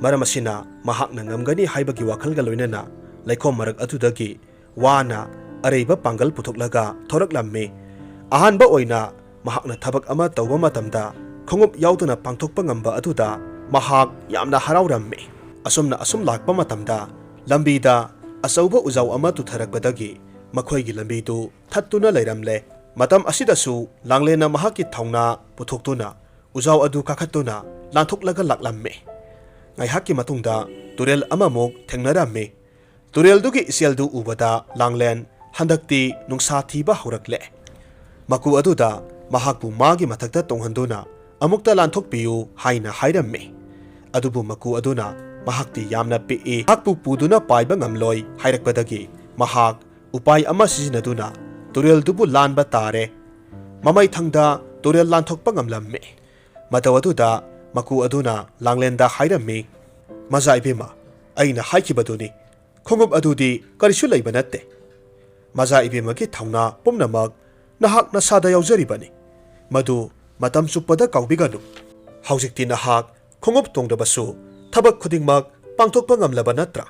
ꯃꯔꯝ ꯑꯁꯤꯅ ꯃꯍꯥꯛꯅ ꯉꯝꯒꯅꯤ ꯍꯥꯏꯕꯒꯤ ꯋꯥꯈꯜꯒ ꯂꯣꯏꯅꯅ ꯂꯩꯈꯣꯝ ꯃꯔꯛ ꯑꯗꯨꯗꯒꯤ ꯋꯥꯅ ꯑꯔꯩꯕ ꯄꯥꯡꯒꯜ ꯄꯨꯊꯣꯛꯂꯒ ꯊꯣꯔꯛꯂꯝꯃꯤ꯫ ꯑꯍꯥꯟꯕ ꯑꯣꯏꯅ ꯃꯍꯥꯛꯅ ꯊꯕꯛ ꯑꯃ ꯇꯧꯕ ꯃꯇꯝꯗ ꯈꯣꯡꯎꯞ ꯌꯥꯎꯗꯅ ꯄꯥꯡꯊꯣꯛꯄ ꯉꯝꯕ ꯑꯗꯨꯗ ꯃꯍꯥꯛ ꯌꯥꯝꯅ ꯍꯔꯥꯎꯔꯝꯃꯤ꯫ ꯑꯁꯨꯝꯅ ꯑꯁꯨꯝ ꯂꯥꯛꯄ ꯃꯇꯝꯗ ꯂꯝꯕꯤꯗ ꯑꯆꯧꯕ ꯎꯖꯥꯎ ꯑꯃ ꯇꯨꯊꯔꯛꯄꯗꯒꯤ ꯃꯈꯣꯏꯒꯤ ꯂꯝꯕꯤꯗꯨ ꯊꯠꯇꯨꯅ ꯂꯩꯔꯝꯂꯦ꯫ ꯃꯇꯝ ꯑꯁꯤꯗꯁꯨ ꯂꯥꯡꯂꯦꯟꯅ ꯃꯍꯥꯛꯀꯤ ꯊꯧꯅꯥ ꯄꯨꯊꯣꯛꯇꯨꯅ ꯎꯖꯥꯎ ꯑꯗꯨ ꯀꯥꯈꯠꯇꯨꯅ ꯂꯥꯟꯊꯣꯛꯂꯒ ꯂꯥꯛꯂꯝꯃꯤ꯫ ꯉꯥꯏꯍꯥꯛꯀꯤ ꯃꯇꯨꯡꯗ ꯇꯨꯔꯦꯜ ꯑꯃꯃꯨꯛ ꯊꯦꯡꯅꯔꯝꯃꯤ꯫ ꯇꯨꯔꯦꯜꯗꯨꯒꯤ ꯏꯆꯦꯜꯗꯨ ꯎꯕꯗ ꯂꯥꯡꯂꯦꯟ ꯍꯟꯗꯛꯇꯤ ꯅꯨꯡꯁꯥ ꯊꯤꯕ ꯍꯧꯔꯛꯂꯦ꯫ ꯃꯀꯨ ꯑꯗꯨꯗ ꯃꯍꯥꯛꯄꯨ ꯃꯥꯒꯤ ꯃꯊꯛꯇ ꯇꯣꯡꯍꯟꯗꯨꯅ ꯑꯃꯨꯛꯇ ꯂꯥꯟꯊꯣꯛꯄꯤꯌꯨ ꯍꯥꯏꯅ ꯍꯥꯏꯔꯝꯃꯤ꯫ ꯑꯗꯨꯕꯨ ꯃꯀꯨ ꯑꯗꯨꯅ ꯃꯍꯥꯛꯇꯤ ꯌꯥꯝꯅ ꯄꯤꯛꯏ, ꯃꯍꯥꯛꯄꯨ ꯄꯨꯗꯨꯅ ꯄꯥꯏꯕ ꯉꯝꯂꯣꯏ ꯍꯥꯏꯔꯛꯄꯗꯒꯤ ꯃꯍꯥꯛ ꯎꯄꯥꯏ ꯑꯃ ꯁꯤꯖꯤꯟꯅꯗꯨꯅ ꯇꯨꯔꯦꯜꯗꯨꯕꯨ ꯂꯥꯟꯕ ꯇꯥꯔꯦ꯫ ꯃꯃꯩꯊꯪꯗ ꯇꯨꯔꯦꯜ ꯂꯥꯟꯊꯣꯛꯄ ꯉꯝꯂꯝꯃꯤ꯫ ꯃꯇꯧ ꯑꯗꯨꯗ ꯃꯀꯨ ꯑꯗꯨꯅ ꯂꯥꯡꯂꯦꯟꯗ ꯍꯥꯏꯔꯝꯃꯤ, "ꯃꯖꯥ ꯏꯕꯦꯝꯃ, ꯑꯩꯅ ꯍꯥꯏꯈꯤꯕꯗꯨꯅꯤ, ꯈꯣꯡꯎꯞ ꯑꯗꯨꯗꯤ ꯀꯔꯤꯁꯨ ꯂꯩꯕ ꯅꯠꯇꯦ꯫ ꯃꯖꯥ ꯏꯕꯦꯝꯃꯒꯤ ꯊꯧꯅꯥ ꯄꯨꯝꯅꯃꯛ ꯅꯍꯥꯛ ꯅꯁꯥꯗ ꯌꯥꯎꯖꯔꯤꯕꯅꯤ꯫ ꯃꯗꯨ ꯃꯇꯝ ꯆꯨꯞꯄꯗ ꯀꯥꯎꯕꯤꯒꯅꯨ꯫ ꯍꯧꯖꯤꯛꯇꯤ ꯅꯍꯥꯛ ꯈꯣꯡꯎꯞ ꯇꯣꯡꯗꯕꯁꯨ ꯊꯕꯛ ꯈꯨꯗꯤꯡꯃꯛ ꯄꯥꯡꯊꯣꯛꯄ ꯉꯝꯂꯕ ꯅꯠꯇ꯭ꯔꯥ?"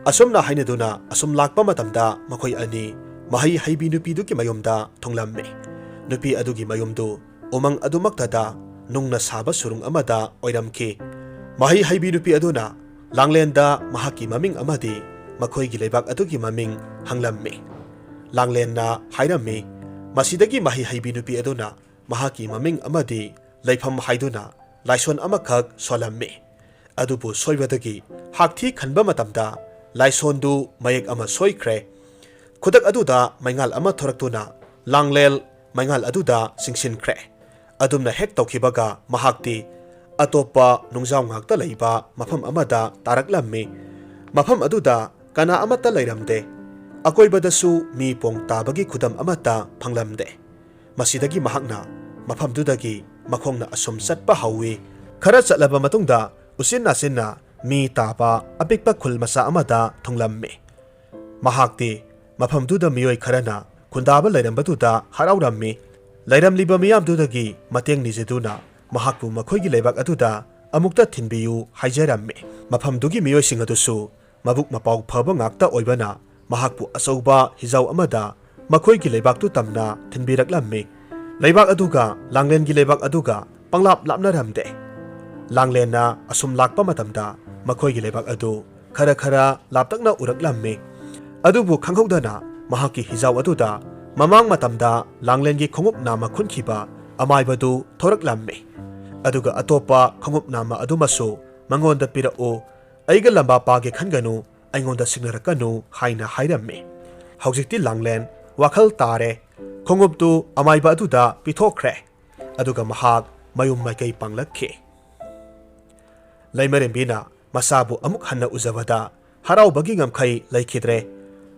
ꯑꯁꯨꯝꯅ ꯍꯥꯏꯅꯗꯨꯅ ꯑꯁꯨꯝ ꯂꯥꯛꯄ ꯃꯇꯝꯗ ꯃꯈꯣꯏ ꯑꯅꯤ ꯃꯍꯩ ꯍꯩꯕꯤ ꯅꯨꯄꯤꯗꯨꯒꯤ ꯃꯌꯨꯝꯗ ꯊꯨꯡꯂꯝꯃꯤ꯫ ꯅꯨꯄꯤ ꯑꯗꯨꯒꯤ ꯃꯌꯨꯝꯗꯨ ꯎꯃꯪ ꯑꯗꯨꯃꯛꯇꯗ ꯅꯨꯡꯅ ꯁꯥꯕ ꯁꯨꯔꯨꯡ ꯑꯃꯗ ꯑꯣꯏꯔꯝꯈꯤ꯫ ꯃꯍꯩ ꯍꯩꯕꯤ ꯅꯨꯄꯤ ꯑꯗꯨꯅ ꯂꯥꯡꯂꯦꯟꯗ ꯃꯍꯥꯛꯀꯤ ꯃꯃꯤꯡ ꯑꯃꯗꯤ ꯃꯈꯣꯏꯒꯤ ꯂꯩꯕꯥꯛ ꯑꯗꯨꯒꯤ ꯃꯃꯤꯡ ꯍꯪꯂꯝꯃꯤ꯫ ꯂꯥꯡꯂꯦꯟꯅ ꯍꯥꯏꯔꯝꯃꯤ, ꯃꯁꯤꯗꯒꯤ ꯃꯍꯩ ꯍꯩꯕꯤ ꯅꯨꯄꯤ ꯑꯗꯨꯅ ꯃꯍꯥꯛꯀꯤ ꯃꯃꯤꯡ ꯑꯃꯗꯤ ꯂꯩꯐꯝ ꯍꯥꯏꯗꯨꯅ ꯂꯥꯏꯁꯣꯟ ꯑꯃꯈꯛ ꯁꯣꯜꯂꯝꯃꯤ꯫ ꯑꯗꯨꯕꯨ ꯁꯣꯏꯕꯗꯒꯤ ꯍꯥꯛꯊꯤ ꯈꯟꯕ ꯃꯇꯝꯗ ꯂꯥꯏꯁꯣꯟꯗꯨ ꯃꯌꯦꯛ ꯑꯃ ꯁꯣꯏꯈ꯭ꯔꯦ꯫ ꯈꯨꯗꯛ ꯑꯗꯨꯗ ꯃꯩꯉꯥꯜ ꯑꯃ ꯊꯣꯔꯛꯇꯨꯅ ꯂꯥꯡꯂꯦꯟ ꯃꯩꯉꯥꯜ ꯑꯗꯨꯗ ꯆꯤꯡꯁꯤꯟꯈ꯭ꯔꯦ꯫ ꯑꯗꯨꯝꯅ ꯍꯦꯛ ꯇꯧꯈꯤꯕꯒ ꯃꯍꯥꯛꯇꯤ ꯑꯇꯣꯞꯄ ꯅꯨꯡꯖꯥꯎ ꯉꯥꯛꯇ ꯂꯩꯕ ꯃꯐꯝ ꯑꯃꯗ ꯇꯥꯔꯛꯂꯝꯃꯤ꯫ ꯃꯐꯝ ꯑꯗꯨꯗ ꯀꯅꯥ ꯑꯃꯠꯇ ꯂꯩꯔꯝꯗꯦ꯫ ꯑꯀꯣꯏꯕꯗꯁꯨ ꯃꯤ ꯄꯣꯡ ꯇꯥꯕꯒꯤ ꯈꯨꯗꯝ ꯑꯃꯠꯇ ꯐꯪꯂꯝꯗꯦ꯫ ꯃꯁꯤꯗꯒꯤ ꯃꯍꯥꯛꯅ ꯃꯐꯝꯗꯨꯗꯒꯤ ꯃꯈꯣꯡꯅ ꯑꯁꯨꯝ ꯆꯠꯄ ꯍꯧꯏ꯫ ꯈꯔ ꯆꯠꯂꯕ ꯃꯇꯨꯡꯗ ꯎꯆꯤꯟ ꯅꯥꯆꯤꯟꯅ ꯃꯤ ꯇꯥꯕ ꯑꯄꯤꯛꯄ ꯈꯨꯜ ꯃꯆꯥ ꯑꯃꯗ ꯊꯨꯡꯂꯝꯃꯤ꯫ ꯃꯍꯥꯛꯇꯤ ꯃꯐꯝꯗꯨꯗ ꯃꯤꯑꯣꯏ ꯈꯔꯅ ꯈꯨꯟꯗꯥꯕ ꯂꯩꯔꯝꯕꯗꯨꯗ ꯍꯔꯥꯎꯔꯝꯃꯤ꯫ ꯂꯩꯔꯝꯂꯤꯕ ꯃꯤꯌꯥꯝꯗꯨꯗꯒꯤ ꯃꯇꯦꯡ ꯅꯤꯖꯗꯨꯅ ꯃꯍꯥꯛꯄꯨ ꯃꯈꯣꯏꯒꯤ ꯂꯩꯕꯥꯛ ꯑꯗꯨꯗ ꯑꯃꯨꯛꯇ ꯊꯤꯟꯕꯤꯌꯨ ꯍꯥꯏꯖꯔꯝꯃꯤ꯫ ꯃꯐꯝꯗꯨꯒꯤ ꯃꯤꯑꯣꯏꯁꯤꯡ ꯑꯗꯨꯁꯨ ꯃꯕꯨꯛ ꯃꯄꯥꯎ ꯐꯕ ꯉꯥꯛꯇ ꯑꯣꯏꯕꯅ ꯃꯍꯥꯛꯄꯨ ꯑꯆꯧꯕ ꯍꯤꯖꯥꯎ ꯑꯃꯗ ꯃꯈꯣꯏꯒꯤ ꯂꯩꯕꯥꯛꯇꯨ ꯇꯝꯅ ꯊꯤꯟꯕꯤꯔꯛꯂꯝꯃꯤ꯫ ꯂꯩꯕꯥꯛ ꯑꯗꯨꯒ ꯂꯥꯡꯂꯦꯟꯒꯤ ꯂꯩꯕꯥꯛ ꯑꯗꯨꯒ ꯄꯪꯂꯥꯞ ꯂꯥꯞꯅꯔꯝꯗꯦ꯫ ꯂꯥꯡꯂꯦꯟꯅ ꯑꯁꯨꯝ ꯂꯥꯛꯄ ꯃꯇꯝꯗ ꯃꯈꯣꯏꯒꯤ ꯂꯩꯕꯥꯛ ꯑꯗꯨ ꯈꯔ ꯈꯔ ꯂꯥꯞꯇꯛꯅ ꯎꯔꯛꯂꯝꯃꯤ꯫ ꯑꯗꯨꯕꯨ ꯈꯪꯍꯧꯗꯅ ꯃꯍꯥꯛꯀꯤ ꯍꯤꯖꯥꯎ ꯑꯗꯨꯗ ꯃꯃꯥꯡ ꯃꯇꯝꯗ ꯂꯥꯡꯂꯦꯟꯒꯤ ꯈꯣꯡꯎꯞ ꯅꯥꯝꯃ ꯈꯨꯟꯈꯤꯕ ꯑꯃꯥꯏꯕꯗꯨ ꯊꯣꯔꯛꯂꯝꯃꯤ꯫ ꯑꯗꯨꯒ ꯑꯇꯣꯞꯄ ꯈꯣꯡꯎꯞ ꯅꯥꯝꯃ ꯑꯗꯨꯃꯁꯨ ꯃꯉꯣꯟꯗ ꯄꯤꯔꯛꯎ, ꯑꯩꯒ ꯂꯝꯕꯥ ꯄꯥꯒꯦ ꯈꯟꯒꯅꯨ, ꯑꯩꯉꯣꯟꯗ ꯁꯤꯡꯅꯔꯛꯀꯅꯨ ꯍꯥꯏꯅ ꯍꯥꯏꯔꯝꯃꯤ꯫ ꯍꯧꯖꯤꯛꯇꯤ ꯂꯥꯡꯂꯦꯟ ꯋꯥꯈꯜ ꯇꯥꯔꯦ꯫ ꯈꯣꯡꯎꯞꯇꯨ ꯑꯃꯥꯏꯕ ꯑꯗꯨꯗ ꯄꯤꯊꯣꯛꯈ꯭ꯔꯦ꯫ ꯑꯗꯨꯒ ꯃꯍꯥꯛ ꯃꯌꯨꯝ ꯃꯥꯏꯀꯩ ꯄꯥꯡꯂꯛꯈꯤ꯫ ꯂꯩꯃꯔꯦꯝꯕꯤꯅ ꯃꯆꯥꯕꯨ ꯑꯃꯨꯛ ꯍꯟꯅ ꯎꯖꯕꯗ ꯍꯔꯥꯎꯕꯒꯤ ꯉꯝꯈꯩ ꯂꯩꯈꯤꯗ꯭ꯔꯦ꯫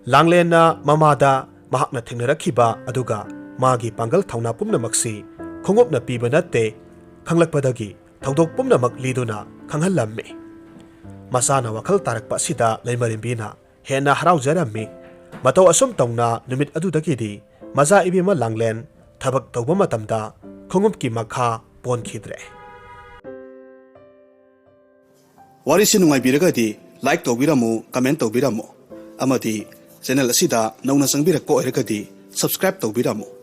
ꯂꯥꯡꯂꯦꯟꯅ ꯃꯃꯥꯗ ꯃꯍꯥꯛꯅ ꯊꯦꯡꯅꯔꯛꯈꯤꯕ ꯑꯗꯨꯒ ꯃꯥꯒꯤ ꯄꯥꯡꯒꯜ ꯊꯧꯅꯥ ꯄꯨꯝꯅꯃꯛꯁꯤ ꯈꯣꯡꯎꯞꯅ ꯄꯤꯕ ꯅꯠꯇꯦ, ꯈꯪꯂꯛꯄꯗꯒꯤ ꯊꯧꯗꯣꯛ ꯄꯨꯝꯅꯃꯛ ꯂꯤꯗꯨꯅ ꯈꯪꯍꯜꯂꯝꯃꯤ꯫ ꯃꯆꯥꯅ ꯋꯥꯈꯜ ꯇꯥꯔꯛꯄ ꯑꯁꯤꯗ ꯂꯩꯃꯔꯦꯝꯕꯤꯅ ꯍꯦꯟꯅ ꯍꯔꯥꯎꯖꯔꯝꯃꯤ꯫ ꯃꯇꯧ ꯑꯁꯨꯝ ꯇꯧꯅ ꯅꯨꯃꯤꯠ ꯑꯗꯨꯗꯒꯤꯗꯤ ꯃꯆꯥ ꯏꯕꯦꯝꯃ ꯂꯥꯡꯂꯦꯟ ꯊꯕꯛ ꯇꯧꯕ ꯃꯇꯝꯗ ꯈꯣꯡꯎꯞꯀꯤ ꯃꯈꯥ ꯄꯣꯟꯈꯤꯗ꯭ꯔꯦ꯫ ꯋꯥꯔꯤꯁꯤ ꯅꯨꯡꯉꯥꯏꯕꯤꯔꯒꯗꯤ like ꯇꯧꯕꯤꯔꯝꯃꯨ, comment ꯇꯧꯕꯤꯔꯝꯃꯨ, ꯑꯃꯗꯤ channel ꯑꯁꯤꯗ ꯅꯧꯅ ꯆꯪꯕꯤꯔꯛꯄ ꯑꯣꯏꯔꯒꯗꯤ subscribe ꯇꯧꯕꯤꯔꯝꯃꯨ꯫